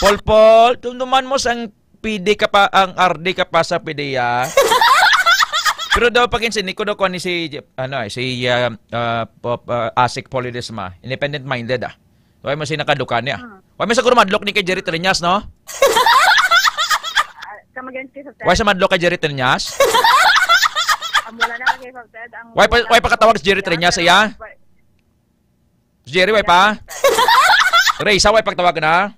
Paul, Paul, dumduman mo sang P D ka pa, ang R D ka pa sa P D, ah. Pero daw pag-intindi ko daw kuwan ni si, ano, eh, si, ah, ah, Pop-, ah, Asik Paul Ledesma, independent-minded, ah. Why mo siya nakadukan niya? Hmm. Why mo sa guro madlok ni kay Jerry Triñas, no? Ah, come again, please, sir. Why sa madlok kay Jerry Triñas? Ang wala na kay Fab Ted, ang Why pa, wala why pa katawag si Jerry Triñas, iya? Si Jerry, why pa? Wala pa, sir. Reysa, why pagtawag na?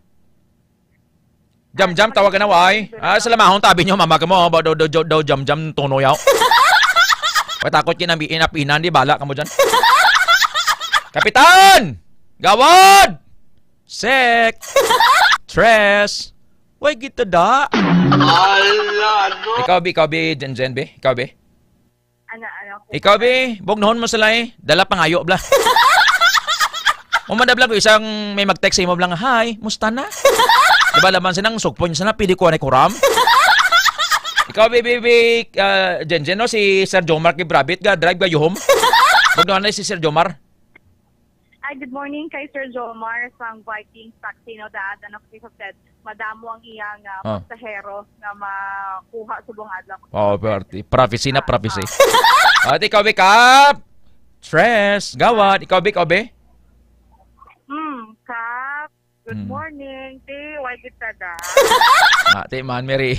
Jam-jam, tawag na, why? Ah, sa lamahon, tabi niyo, mama ka mo, ba, daw, daw, daw, daw, jam-jam, tuno yaw. Why takot kinami-, inapinan, di bala ka mo dyan. Kapitan! Gawad! Sek! Tres! Why kita da? Ala, no? Ikaw, bi, ikaw, bi, Jen Jen, bi? Ikaw, bi? Ano, ano, Ikaw, bi, bugnohon mo sila eh. Dala pangayo, bla. Umanda, bla, ko isang may mag-text sa imo, bla, nga, "Hi, musta na?" Diba, laman silang sugpon sana, pili ko anay kuram. Ikaw, bi, bi, bi, ah, Jen Jen, no? Si Sir Jomar kay Brabit, ga, drive ga, yuhom. Bugnohon na si Sir Jomar. Ay, good morning kay Sir Jomar sang Vikings Taxi, no, daan, ano, kay Sir Ted, madamo ang iyang, ah, Ah. pasahero nga makuha subong adlaw. Oh, prophecy na, Ah, prophecy. Ah. At ikaw, Bikap! Tres, gawad. Ikaw, Bik, ikaw, Be? Hmm, Kap. Good Hmm. morning. Ti, why kita da? Ah, ti man, Mary.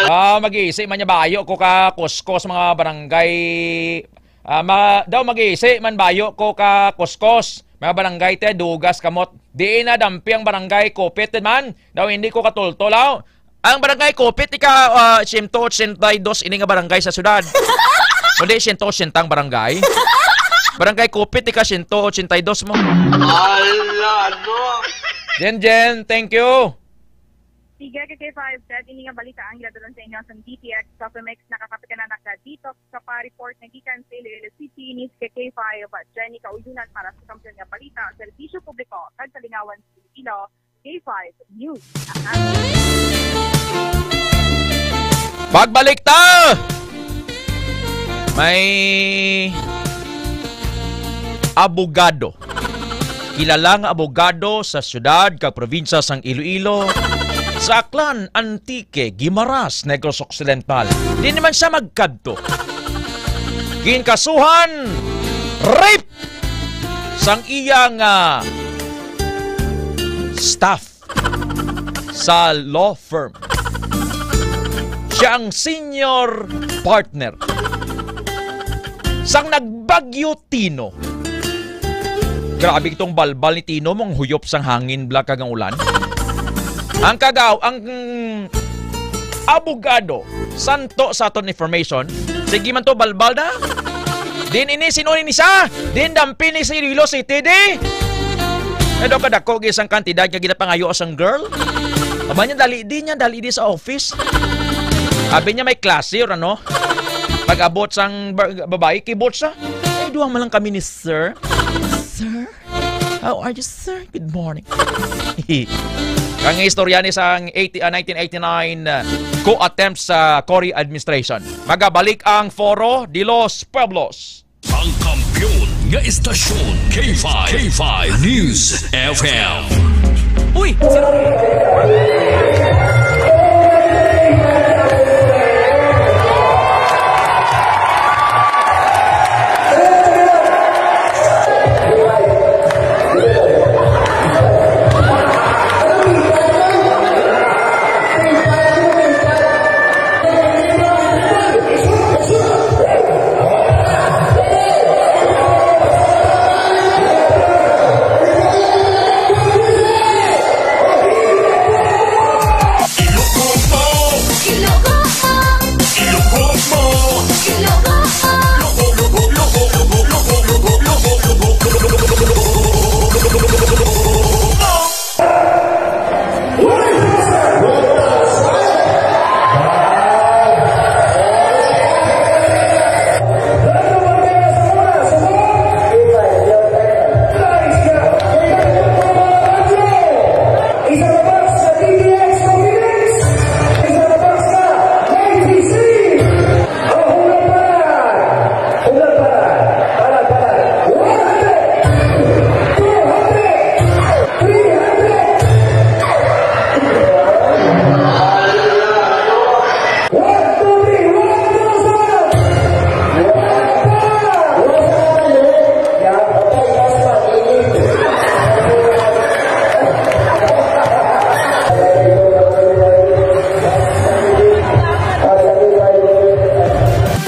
Ah, mag-isi man niya bayo ko ka kuskos mga barangay. Ah, ma-, daw mag-isi man bayo ko ka kuskos. Mga barangay te, dugas kamot. Di na dampi ang barangay Kupit man. Daw hindi ko katultol, aw. Ang barangay Kupit, ika, ah, siyento otsenta y dos ini nga barangay sa syudad. Kundi siyento otsenta ang barangay. Barangay Kupit, ika siyento otsenta y dos mo. Ala, no? Jen Jen, thank you. Sige, ka K five, Ted, ini nga balita ang ginadulong sa inyo sa D T X Coffee Mix. Nakakapit ka na nagka-detox ka pa. Report na gikan sa Iloilo City, ini si ka K five, Jenny Kauyunan para sa Kampiyon nga Balita, Serbisyo Publiko, kag Kalingawan sa Iloilo, K five News. Pagbalik ta! May abogado. Kilala nga abogado sa siyudad kag probinsya sang Iloilo, sa Aklan, Antique, Guimaras, Negros Occidental. Di naman siya magkadto. Ginkasuhan, rape sang iya nga staff sa law firm. Siya ang senior partner sang nagbagyo Tino. Grabe itong balbal ni Tino, mong huyop sang hangin, bla, kag ang ulan. Ang kagaw-, ang, mm, abogado, santo sa aton information, sige man to, balbal na. Din ini, sino ini siya? Din dampi ni si Iloilo City, di? Ano ka dako isang kantidad nga ginapangayo sang girl? Aba niya, dali di niya, dali di sa office. Abi niya may klase or ano? Pag-abot sang ba-, babae, kibot siya. Ay, duha man lang kami ni sir. Sir? How are you, sir? Good morning. Ang istorya ni sang eighty, ah, nineteen eighty-nine, ah, coup attempt sa Cory administration. Magabalik ang Foro de los Pueblos. Ang kampiyon nga istasyon, K five, K five News F M. Uy!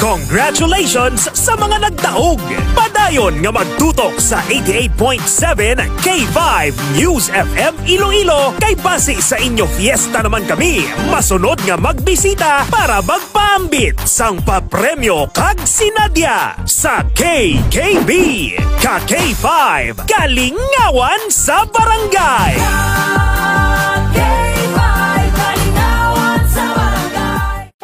Congratulations sa mga nagdaog! Padayon nga magtutok sa eighty-eight point seven K five News F M Iloilo, kay basi sa inyo fiesta naman kami. Masunod nga magbisita para magpaambit sang papremyo kag sinadya sa K K B. Ka K five, kalingawan sa barangay. Ka K five, kalingawan sa barangay.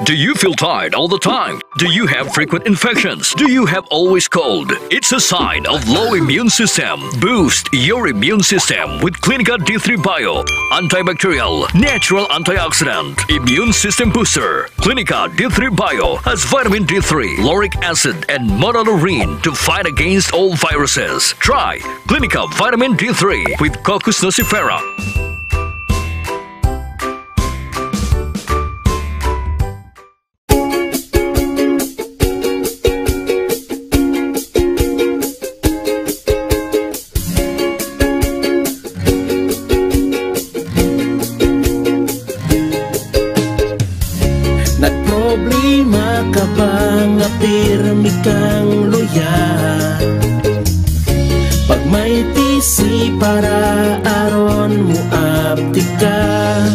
Do you feel tired all the time? Do you have frequent infections? Do you have always cold? It's a sign of low immune system. Boost your immune system with Clinica D three Bio. Antibacterial, natural antioxidant, immune system booster. Clinica D three Bio has vitamin D three, lauric acid, and monolaurin to fight against all viruses. Try Clinica Vitamin D three with Cocos nucifera. Nagproblema ka ba nga pirmi kang luya? Pag may T C para aron mo aptik ka.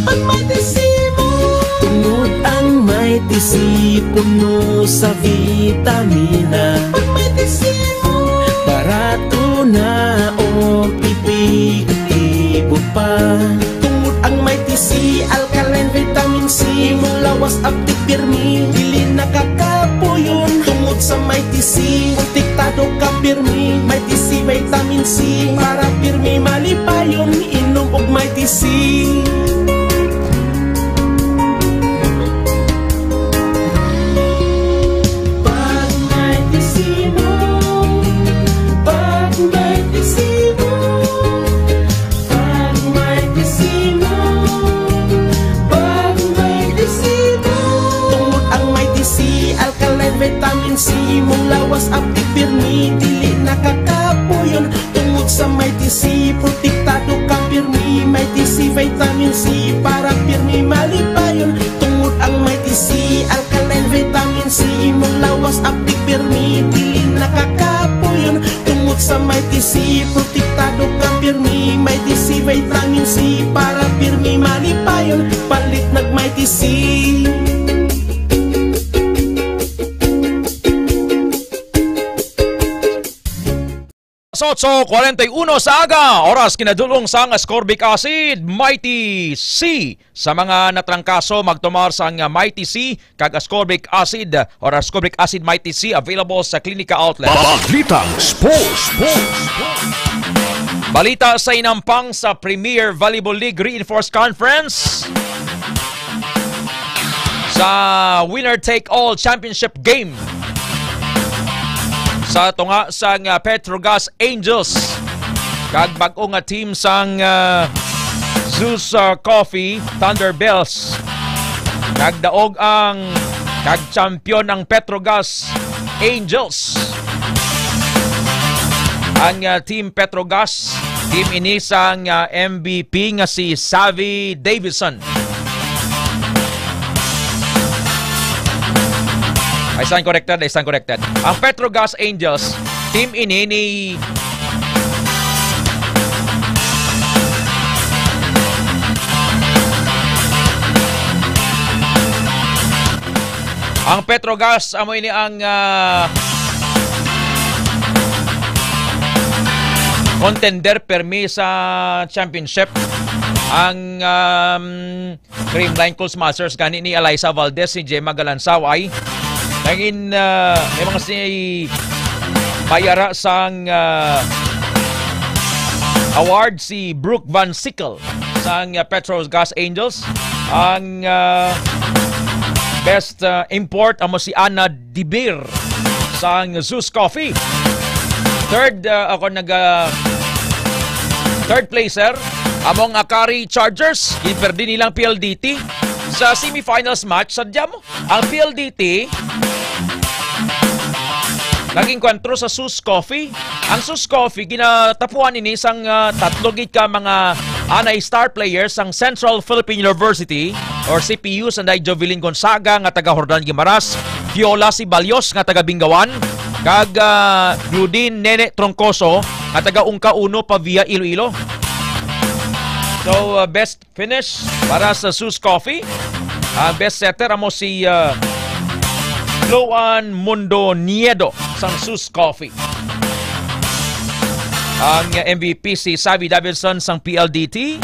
Pag may T C mo. Tungod ang may T C puno sa vitamina. Pag may T C mo. Barato na o epektibo pa. Tungod ang may T C, alkaline vitamin C, imong lawas aptik pirmi, dili nakakapuyon. Tungod sa may T C, protektado ka pirmi. May T C vitamin C, para pirmi malipayon. Inom og may T C. Pag may T C mo, pag may T C mo, pag may T C mo, pag may T C mo. Tungod ang may T C, alkaline vitamin C, imong lawas aptik pirmi, dili nakakapuyon. Tungod sa may T C, protektado ka pirmi, may T C vitamin C, para pirmi malipayon. Tungod ang may T C, alkaline vitamin C, imong lawas aptik pirmi, dili nakakapuyon. Tungod sa may T C, protektado ka pirmi, may T C vitamin C, para pirmi malipayon. Palit nag may T C. Alas otso kwarenta y uno sa aga, oras kinadulong sang ascorbic acid, Mighty C. Sa mga natrangkaso, magtumar sang Mighty C kag ascorbic acid or ascorbic acid Mighty C available sa klinika outlet. Balitang Sports. Balita sa inampang sa Premier Volleyball League Reinforced Conference. Sa winner-take-all championship game sa tunga sang, ah, Petrogas Angels kag bag-o nga team sang, ah, Zeus, ah, Coffee Thunderbells. Nagdaog ang kag champion ang Petrogas Angels. Ang, ah, Team Petrogas, team ini sang, ah, M V P nga si Savvy Davidson. I stand corrected, I stand corrected. Ang Petrogas Angels, team ini ni Ang Petrogas, amo ini ang, ah, contender permi sa championship. Ang, um, Creamline Cold Smashers gani ni Eliza Valdez, ni Gemma Galansaw ay nangin, ah, may mga si mayara sang, ah, award si Brooke Van Sickle sang, ah, Petrogas Angels. Ang, ah, best, ah, import amo si Anna Dibir sang Zeus Coffee. Third, ah, ako nag, ah, third placer among Akari Chargers, ginperdi nilang P L D T sa semifinals match. Sadya mo, ang P L D T nag-engkwentro sa Zeus Coffee. Ang Zeus Coffee, ginatapuan ini sang, ah, tatlo gid ka mga anay star players sang Central Philippine University or C P U, sanday Jovelyn Gonzaga nga taga Jordan Guimaras, Fiola Sibalios nga taga Bingawan, kag, ah, Gludin Nene Troncoso nga taga Ungka Uno, Pavia, Iloilo. So, ah, best finish para sa Zeus Coffee. Ang best setter amo si, ah, Loan Mundo Niedo sang Zeus Coffee. Ang M V P si Savvy Davidson sang P L D T.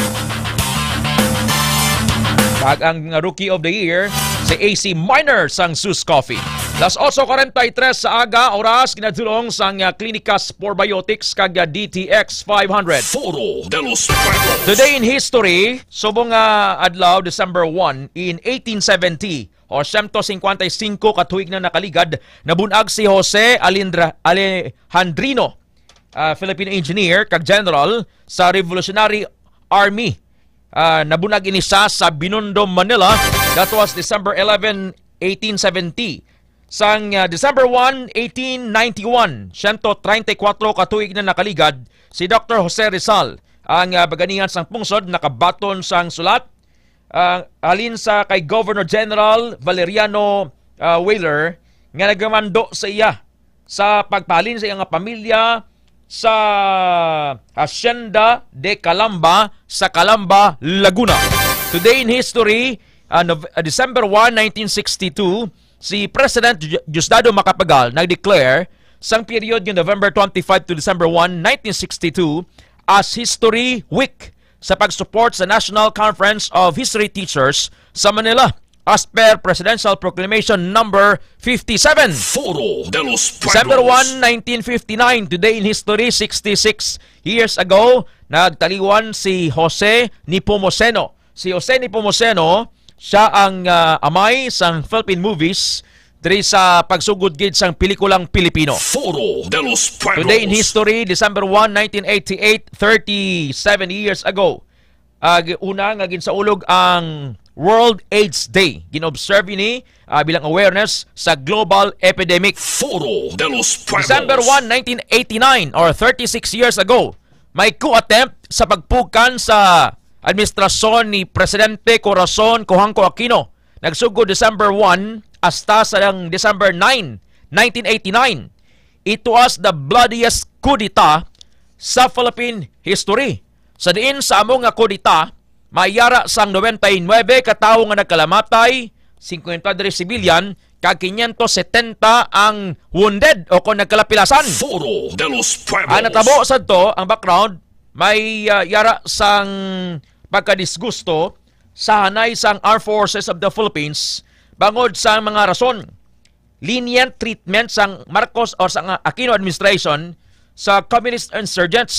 Kag ang Rookie of the Year si A C Miner sang Zeus Coffee. Las otso kwarenta y tres sa aga, oras kinadulong sang, ah, Clinicas Probiotics kag, ah, D T X five hundred. Foro de los Pueblos. Today in history, subong nga adlaw, December one, in eighteen seventy, o siyento singkwenta y singko ka tuig na nakaligad, nabun-ag si Jose Alindra-, Alejandrino, ah, Filipino engineer kag general sa Revolutionary Army. Ah, nabun-ag ini sa, sa Binondo, Manila. That was December eleven, eighteen seventy. Sang, ah, December one, eighteen ninety-one, siyento treinta y kuwatro ka tuig na nakaligad, si Doktor Jose Rizal, ang, ah, baganihan sang pungsod, nakabaton sang sulat, ah, halin sa kay Governor General Valeriano, ah, Weyler, nga nagamando sa iya sa pagpahalin sa iya nga pamilya sa Hacienda de Calamba sa Calamba, Laguna. Today in history, ah, Nov-, ah, December one, nineteen sixty-two, si President Di-, Diosdado Macapagal nag-declare sang period nga November twenty-five to December one, nineteen sixty-two as History Week sa pag-support sa National Conference of History Teachers sa Manila, as per Presidential Proclamation Number fifty-seven. Foro de los Pueblos. December one, nineteen fifty-nine, today in history, sixty-six years ago, nagtaliwan si Jose Nepomuceno. Si Jose Nepomuceno, siya ang, ah, amay sang Philippine movies diri sa pagsugod gid sang pelikulang Pilipino. Foro de los Pueblos. Today in history, December one, nineteen eighty-eight, thirty-seven years ago, ah, gi-, una nga ginsaulog ang World AIDS Day. Gin-observe ini, ah, bilang awareness sa global epidemic. Foro de los Pueblos. December one, nineteen eighty-nine, or thirty-six years ago, may coup attempt sa pagpugkan sa administrasyon ni Presidente Corazon Cojuangco Aquino. Nagsugod December one hasta sa December nine, nineteen eighty-nine. It was the bloodiest coup d'etat sa Philippine history. Sa diin sa amo nga coup d'etat, mayara sang nobenta y nuebe ka tawo nga nagkalamatay, singkwenta diri civilian, kag quinientos setenta ang wounded o kon nagkalapilasan. Foro de los Pueblos. Ang natabo sadto, ang background, may, ah, yara sang pagkadisgusto sa hanay sang Armed Forces of the Philippines bangod sa mga rason. Lenient treatment sang Marcos or sang Aquino administration sa communist insurgents.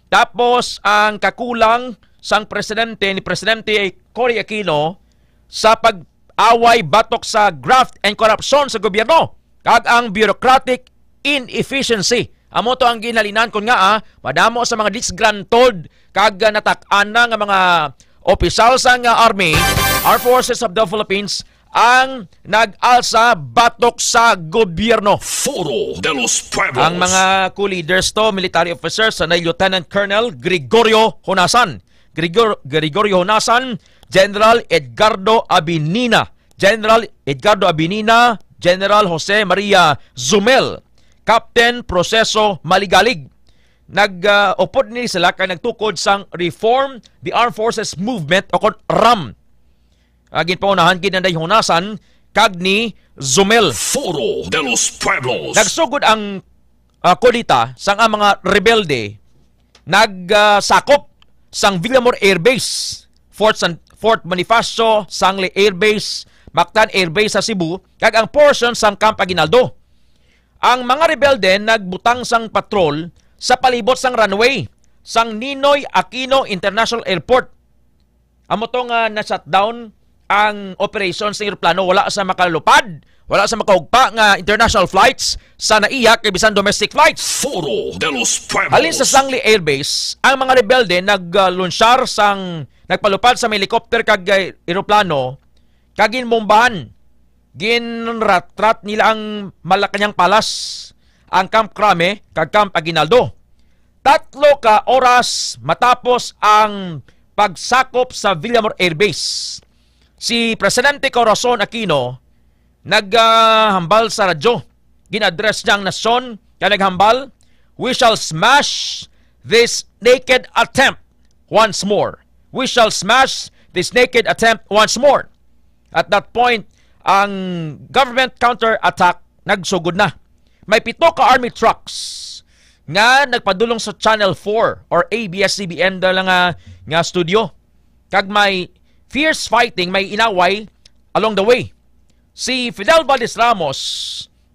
Tapos ang kakulang sang presidente ni Presidente Cory Aquino sa pag-away batok sa graft and korupsyon sa gobyerno kag ang bureaucratic inefficiency. Amo to ang ginhalinan kon ngaa madamo sa mga disgruntled kag, ah, natak-an na nga mga opisyal sang, ah, army, Armed Forces of the Philippines, ang nag-alsa batok sa gobyerno. Foro de los Pueblos. Ang mga co-leaders to, military officers, sa Lieutenant Colonel Gregorio Honasan, Gregor-, Gregorio Honasan, General Edgardo Abinina, General Edgardo Abinina, General Jose Maria Zumel, Captain Proceso Maligalig. Nag, ah, upod ni sila kay nagtukod sang Reform the Armed Forces Movement o kon ram. Ah, ginpangunahan gid ni Honasan kag ni Zumel. Foro de los Pueblos. Nagsugod ang, ah, kudeta sang ang mga rebelde nagsakop sang Villamor Air Base, Fort San, Fort Bonifacio, Sangley Air Base, Mactan Air Base sa Cebu, kag ang portion sang Camp Aguinaldo. Ang mga rebelde nagbutang sang patrol sa palibot sang runway sang Ninoy Aquino International Airport. Amo to nga na-shutdown ang operation sa eroplano. Wala sa makalupad, wala sa makahugpa nga international flights sa NAIA kay bisan domestic flights. Foro de los Pueblos. Halin sa Sangley Air Base, ang mga rebelde naglunsar sang, nagpalupad sa mga helicopter kag, ah, eroplano kag ginbombahan. Ginratrat nila ang Malacañang Palace, ang Camp Crame, kag Camp Aguinaldo. Tatlo ka oras matapos ang pagsakop sa Villamor Air Base, si Presidente Corazon Aquino naghambal sa radyo. Gin-address niya ang nasyon kag naghambal, "We shall smash this naked attempt once more. We shall smash this naked attempt once more." At that point, ang government counterattack nagsugod na. May pito ka army trucks nga nagpadulong sa Channel four or A B S C B N da lang nga, nga studio. Kag may fierce fighting, may inaway along the way. Si Fidel Valdez Ramos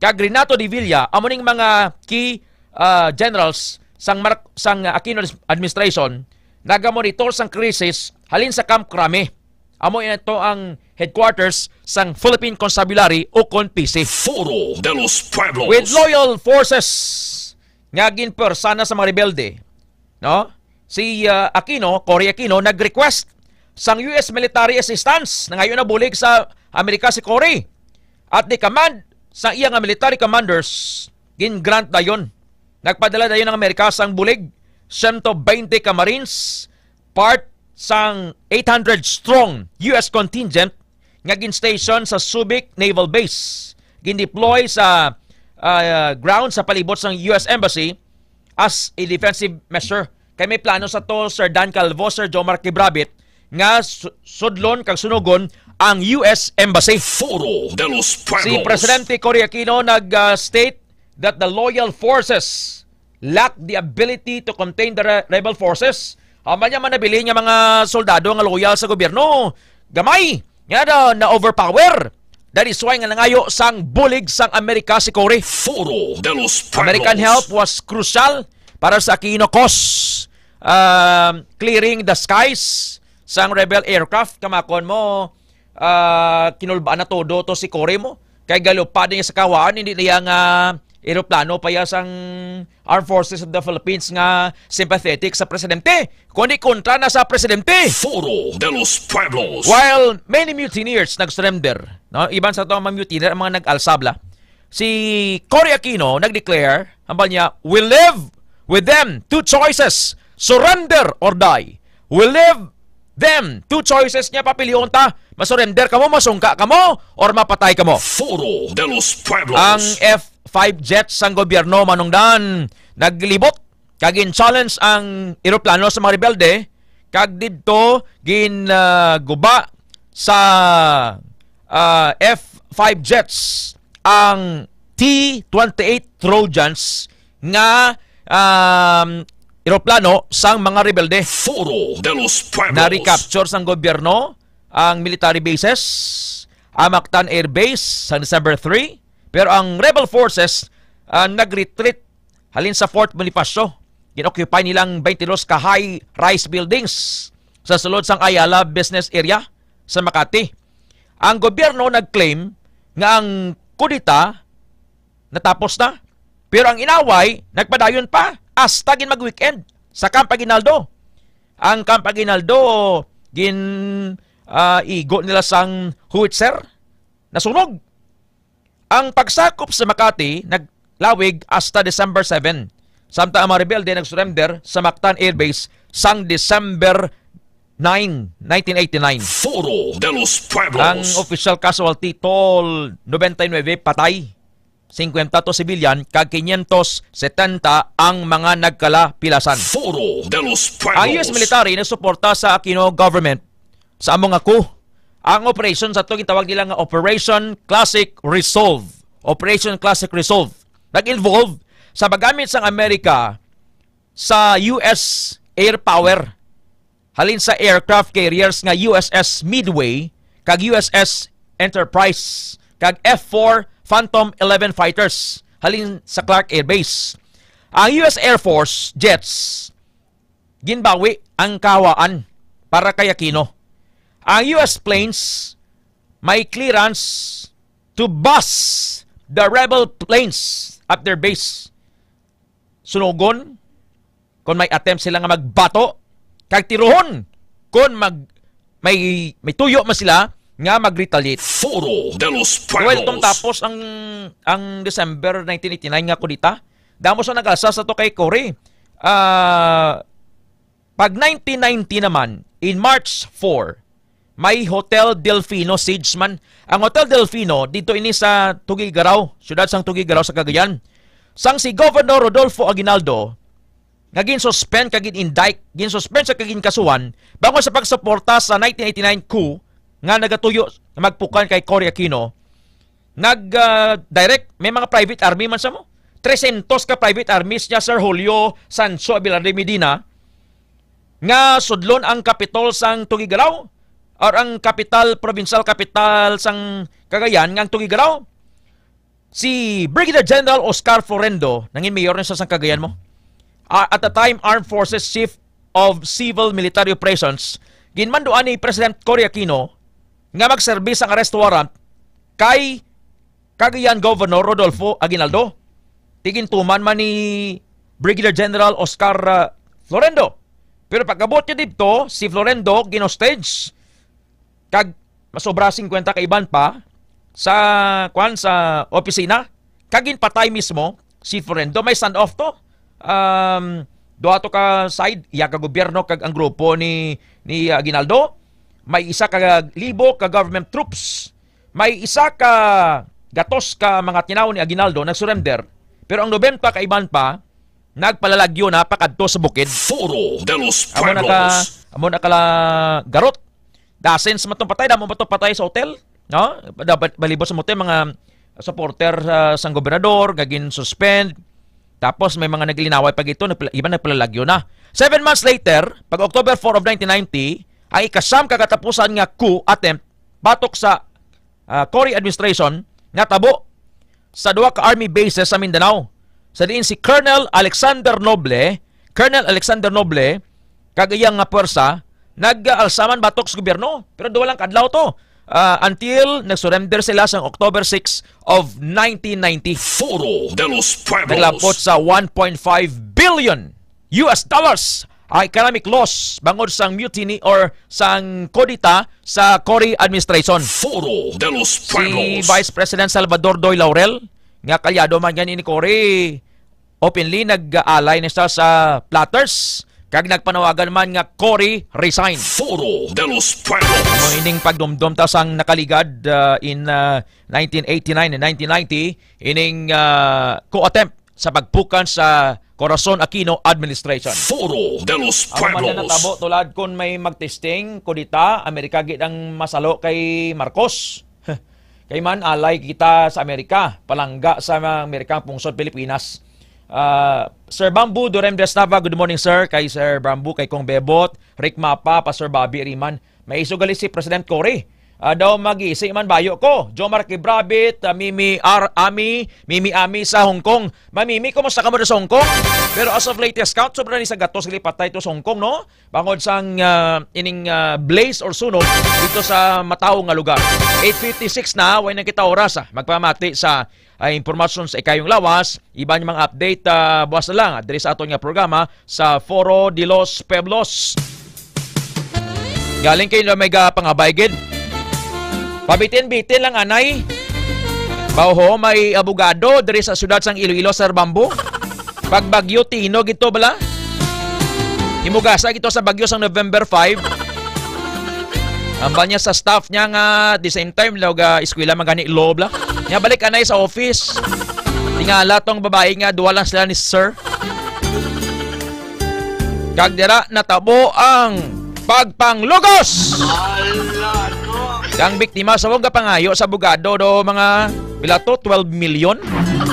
kag Renato de Villa, amo ning mga key, ah, generals sang Mar-, sang Aquino administration, nagamonitor sang krisis halin sa Camp Crame. Amo ito ang headquarters sang Philippine Constabulary ukon P C. Foro de los Pueblos. With loyal forces nga ginpwersa na sa mga rebelde, no? Si, ah, Aquino, Cory Aquino, nag-request sang U S military assistance. Nangayo na bulig sa Amerika si Cory. At the command sa iya nga military commanders, gin-grant dayon. Nagpadala dayon ang Amerika sang bulig, siyento bente ka Marines, part sang eight hundred strong U S contingent nga gin-station sa Subic Naval Base. Gin-deploy sa, ah, ground sa palibot sang U S Embassy as a defensive measure. Kay may plano sa to, Sir Dan Calvo, Sir Jomar Kibrabit, nga su-, sudlon kag sunugon ang U S Embassy. Foro de los Pueblos. Si Presidente Cory Aquino nag, ah, state that the loyal forces lack the ability to contain the re-, rebel forces. Ang man niya manabilin nga mga soldado nga loyal sa gobyerno, gamay nga na, na-overpower. That is why nga nangayo sang bulig sang Amerika si Cory. Foro de los Pueblos. American help was crucial para sa Aquino cause. Um, clearing the skies sang rebel aircraft, kamakon mo, ah, kinulbaan na todo to si Cory mo. Kay galupad niya sa kawaan, hindi niya nga eroplano pa ya sang Armed Forces of the Philippines nga sympathetic sa presidente, kundi kontra na sa presidente. Foro de los Pueblos. While many mutineers nag-surrender, no? Iban sa to, mga mutineer, ang mga nag-alsabla. Si Cory Aquino nag-declare, hambal niya, "We live with them. Two choices, surrender or die. We live them." Two choices niya, papilion ta. Masurrender kamo, masungka kamo, or mapatay kamo. Foro de los Pueblos. Ang F five jets sang gobyerno, Manong Dan, naglibot kag gin-challenge ang eroplano sa mga rebelde, kag didto gin, ah, guba sa, ah, F five jets ang T twenty-eight Trojans nga, um, eroplano sang mga rebelde. Foro de los Pueblos. Na-recapture sang gobyerno ang military bases, ang Mactan Air Base sa December three, pero ang rebel forces, ah, nag-retreat halin sa Fort Bonifacio. Gin-occupy nilang twenty-dos ka high-rise buildings sa sulod sang Ayala Business Area sa Makati. Ang gobyerno nag-claim nga ang kudeta natapos na, pero ang inaway nagpadayon pa hasta gin mag-weekend sa Camp Aguinaldo. Ang Camp Aguinaldo gin, ah, igo nila sang howitzer, nasunog. Ang pagsakop sa Makati naglawig hasta December seven, samtang ang mga rebelde nag-surrender sa Mactan Air Base sang December nine, nineteen eighty-nine. Foro de los Pueblos. Ang official casualty toll, noventa y nuebe patay, singkwenta to civilian, kag quinientos setenta ang mga nagkalapilasan. Foro de los Pueblos. Ang U S military nagsuporta sa Aquino government sa amo nga coup. Ang operation sa to gitawag nila nga Operation Classic Resolve. Operation Classic Resolve. Nag-involve sa paggamit sang Amerika sa U S air power halin sa aircraft carriers nga U S S Midway kag U S S Enterprise kag F four Phantom eleven fighters halin sa Clark Air Base. Ang U S Air Force jets ginbawi ang kahawaan para kay Aquino. Ang U S planes may clearance to bus the rebel planes at their base. Sunugon kon may attempt sila nga magbato, kag tiruhon kon mag-, may, may tuyo man sila nga mag-retaliate. Foro de los Pueblos. Well, tong tapos ang, ang December nineteen eighty-nine nga kudeta, damo sa nag-alsa sa to kay Cory. Ah, pag nineteen ninety naman, in March four, may Hotel Delfino siege man. Ang Hotel Delfino, dito ini sa Tuguegarao, siyudad sang Tuguegarao sa Cagayan. Sang si Governor Rodolfo Aguinaldo, nga gin-suspend kag gin-indict, gin-suspend sa kag ginkasuhan, bangod sa pagsuporta sa nineteen eighty-nine coup nga nagatuyo nga magpukan kay Cory Aquino, nag, ah, direct, may mga private army man sa mo. Trescientos ka private armies niya, Sir Julio Sancho Abelarde Medina, nga sudlon ang kapitol sang Tuguegarao or ang kapital, provincial capital sang Cagayan nga ang Tuguegarao. Si Brigadier General Oscar Florendo, nangin mayor na siya sang Cagayan mo. Ah, at the time, Armed Forces Chief of Civil Military Operations, ginmanduan ni President Cory Aquino nga magserbi sang arrest warrant kay Cagayan Governor Rodolfo Aguinaldo. Ti gintuman man ni Brigadier General Oscar, ah, Florendo. Pero pagabot niya didto, si Florendo gin-hostage kag masobra singkwenta ka iban pa sa, kwan, sa opisina, kag ginpatay mismo si Florendo. May stand-off to. Um, duha to ka side, iya ka gobyerno kag ang grupo ni, ni Aguinaldo. May isa ka libo ka government troops. May isa ka gatos ka mga tinawo ni Aguinaldo nag-surrender. Pero ang nobenta ka iban pa, nagpalalagyo na pakadto sa bukid. Foro de los Pueblos. Amo na ka, amo na kala garot. Dozens man tong patay, damo ba tong patay sa hotel? No? Da-, ba-, balibot sa hotel, mga supporter, ah, sang gobernador nga gin-suspend. Tapos may mga naglinaway pa gito, nagpala-, iban nagpalalagyo na. Seven months later, pag October four of nineteen ninety, ang ikasiyam ka katapusan nga coup attempt batok sa, ah, Cory administration natabo sa duha ka army bases sa Mindanao, sa diin si Colonel Alexander Noble, Colonel Alexander Noble, kag iyang nga puwersa nag-alsa man batok sa gobyerno. Pero duha lang ka adlaw to, ah, until nag-surrender sila sa October six of nineteen ninety. Foro de los Pueblos. Naglapot sa one point five billion U S dollars ang economic loss bangod sang mutiny or sang kudeta sa Cory administration. Foro de los Pueblos. Si Vice President Salvador Doy Laurel, nga kaalyado man gani ni Cory, openly nag-ally na siya sa plotters, kag nagpanawagan man nga Cory resign. Foro de los Pueblos. Amo ining pagdumdom ta sang nakaligad, ah, in, ah, nineteen eighty-nine and nineteen ninety, ining, ah, coup attempt sa pagpukan sa Corazon Aquino administration. Foro de los Pueblos. Amo man na natabo, tulad kon may magtesting, kudeta, Amerika gid ang masalo kay Marcos. Kay man, alay kita sa Amerika, palangga sa mga Amerikang pungsod Pilipinas. Ah, Sir Bamboo, Durem Desnava, good morning, sir. Kay Sir Bamboo, kay Kong Bebot, Rick Mapa, Pastor Bobby Riman. May iso gali si President Cory. Ah, daw magisi man bayo ko. Jomar Kibrabit, ah, Mimi R. Ami, Mimi Ami sa Hong Kong. Ma'am Mimi, kumusta ka mo sa Hong Kong? Pero as of latest count, sobra ni sa gatos gali patay to sa Hong Kong, no? Bangod sang, ah, ining, ah, blaze or sunog dito sa matawo nga lugar. Eight fifty-six na, way na kita oras, ah. Magpamati sa, ah, impormasyon sa ikayong lawas. Iban mga update, ah, buwas na lang, ah, diri sa aton nga programa sa Foro de los Pueblos. Galing kayo na may pangabay, gid. Pabitin-bitin lang, anay. Baho, may abogado diri sa siyudad sang Iloilo, Sir Bamboo. Pag Bagyo Tino, gito bala? Himugasa gito sa Bagyo sang November five. Ambal niya sa staff niya nga, at the same time, daw ga eskwela man gani law, bala. Niya balik anay sa office. Tingala tong babae nga, duwa lang sila ni sir. Kag dira natabo ang pagpanglugos. Ala, no. Ang biktima sa mong kapangayo sa abogado do mga pila to, twelve million.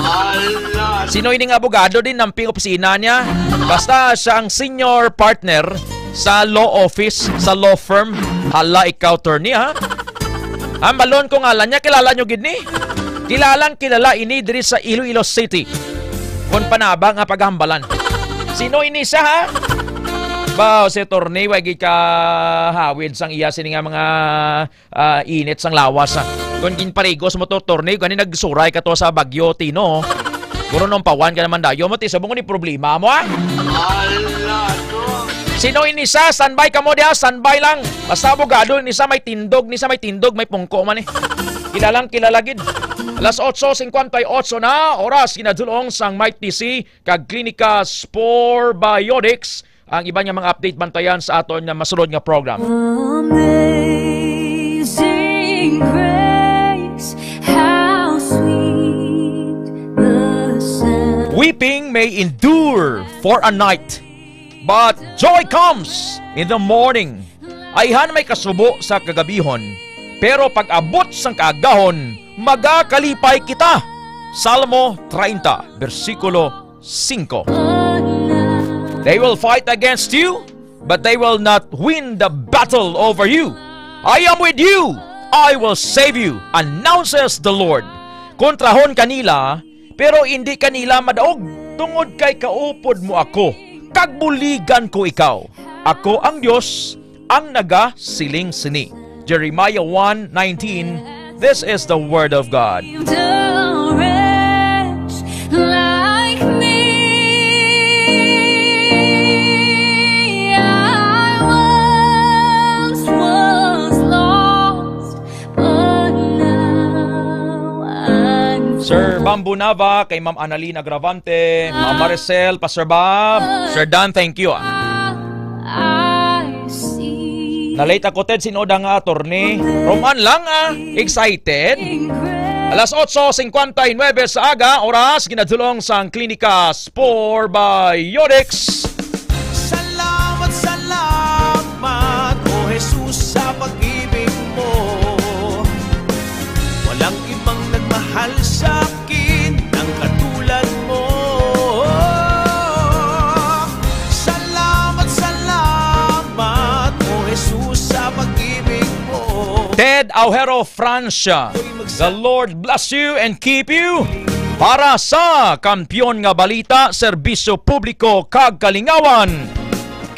Ala. Sino ini nga abogado din namping opisina niya? Basta siya ang senior partner sa law office, sa law firm. Hala, ikaw, attorney, ha? Ang balon ko ngalan niya, kilala nyo gid ni? Kilalang kilala ini diri sa Iloilo City. Kon panaba nga paghambalan. Sino ini siya, ha? Ba, si attorney, wa gid ka hawid sang iya sini nga mga, ah, init sang lawas, ha. Kon ginparigos mo to, attorney, gani nagsuray ka to sa Bagyo Tino. Guro nung pawan ka naman dayo mo, ti, subong ni problema mo, ha? Ala, to. Sino ini siya? Standby ka mo diha, standby lang. Basta abogado ni siya, may tindog ni siya, may tindog, may pungko man eh. Kilalang kilala gid. Alas otso cincuenta y ocho na, oras ginadulong sang Might T C kag Klinika Spore Biotics. Ang iban nga mga update bantayan sa aton nga masulod nga program. Amazing grace, how sweet the sound. Weeping may endure for a night, but joy comes in the morning. Ayhan may kasubo sa kagabihon, pero pag-abot sang kaagahon, magakalipay kita. Salmo treinta, bersikulo cinco. They will fight against you, but they will not win the battle over you. I am with you. I will save you, announces the Lord. Kontrahon ka nila, pero indi ka nila madaog, tungod kay kaupod mo ako, kag buligan ko ikaw. Ako ang Dios, ang nagasiling sini. Jeremiah one nineteen, this is the word of God. The wretch like me, I once was lost, but now I'm Sir Bamboo Nava, kay Ma'am Annalyn Agravante, Ma'am Maricel, Pastor Bob, Sir Dan, thank you, ah. I see. Na-late ako, Ted. Sinoda nga attorney. Roman lang, ah. Excited. Alas otso cincuenta y nueve sa aga, oras, ginadulong sang Klinika Spore Biotics. Salamat, salamat, O Jesus, sa pag-ibig mo. Walang ibang nagmahal sa akin ng katulad mo. Salamat, salamat, O Jesus, sa pag-ibig mo. Ted Aujero Francia, the Lord bless you and keep you. Para sa Kampiyon nga Balita, Serbisyo Publiko kag Kalingawan,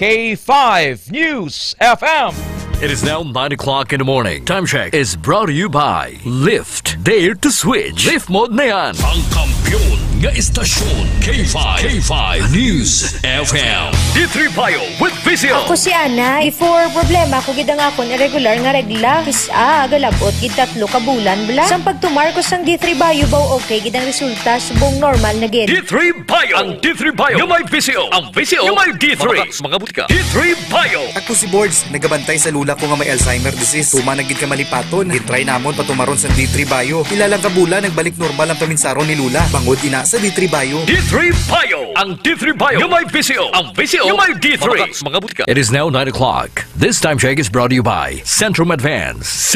K five News F M. It is now nine o'clock in the morning. Time check is brought to you by Lyft. Dare to switch. Lyft mode na yan. Ang kampiyon nga istasyon, K five, K five News F M. D three Bio with Visio. Ako si Ana. Before, problema ko gid ang akon irregular nga regla. Kis-a, galabot gid tatlo ka bulan bala. Sang pagtumar ko sang D three Bio, baw okay gid ang resulta, subong normal na gid. D three Bio. Ang D three Bio nga may Visio. Ang Visio nga may D three. Mga, mga butika. D three Bio. Ako si Bords, nagabantay sa lula ko nga may Alzheimer disease. Tuman na gid ka malipaton. Gitry namon patumaron sa D three Bio. Pila lang ka bulan, nagbalik normal ang paminsaron ni lula. Bangod ina sa D three Bio. D three Bio. Ang D three Bio nga may Visio. Ang Visio nga may D three. Mga, mga butika. It is now nine o'clock. This time check is brought to you by Centrum Advance.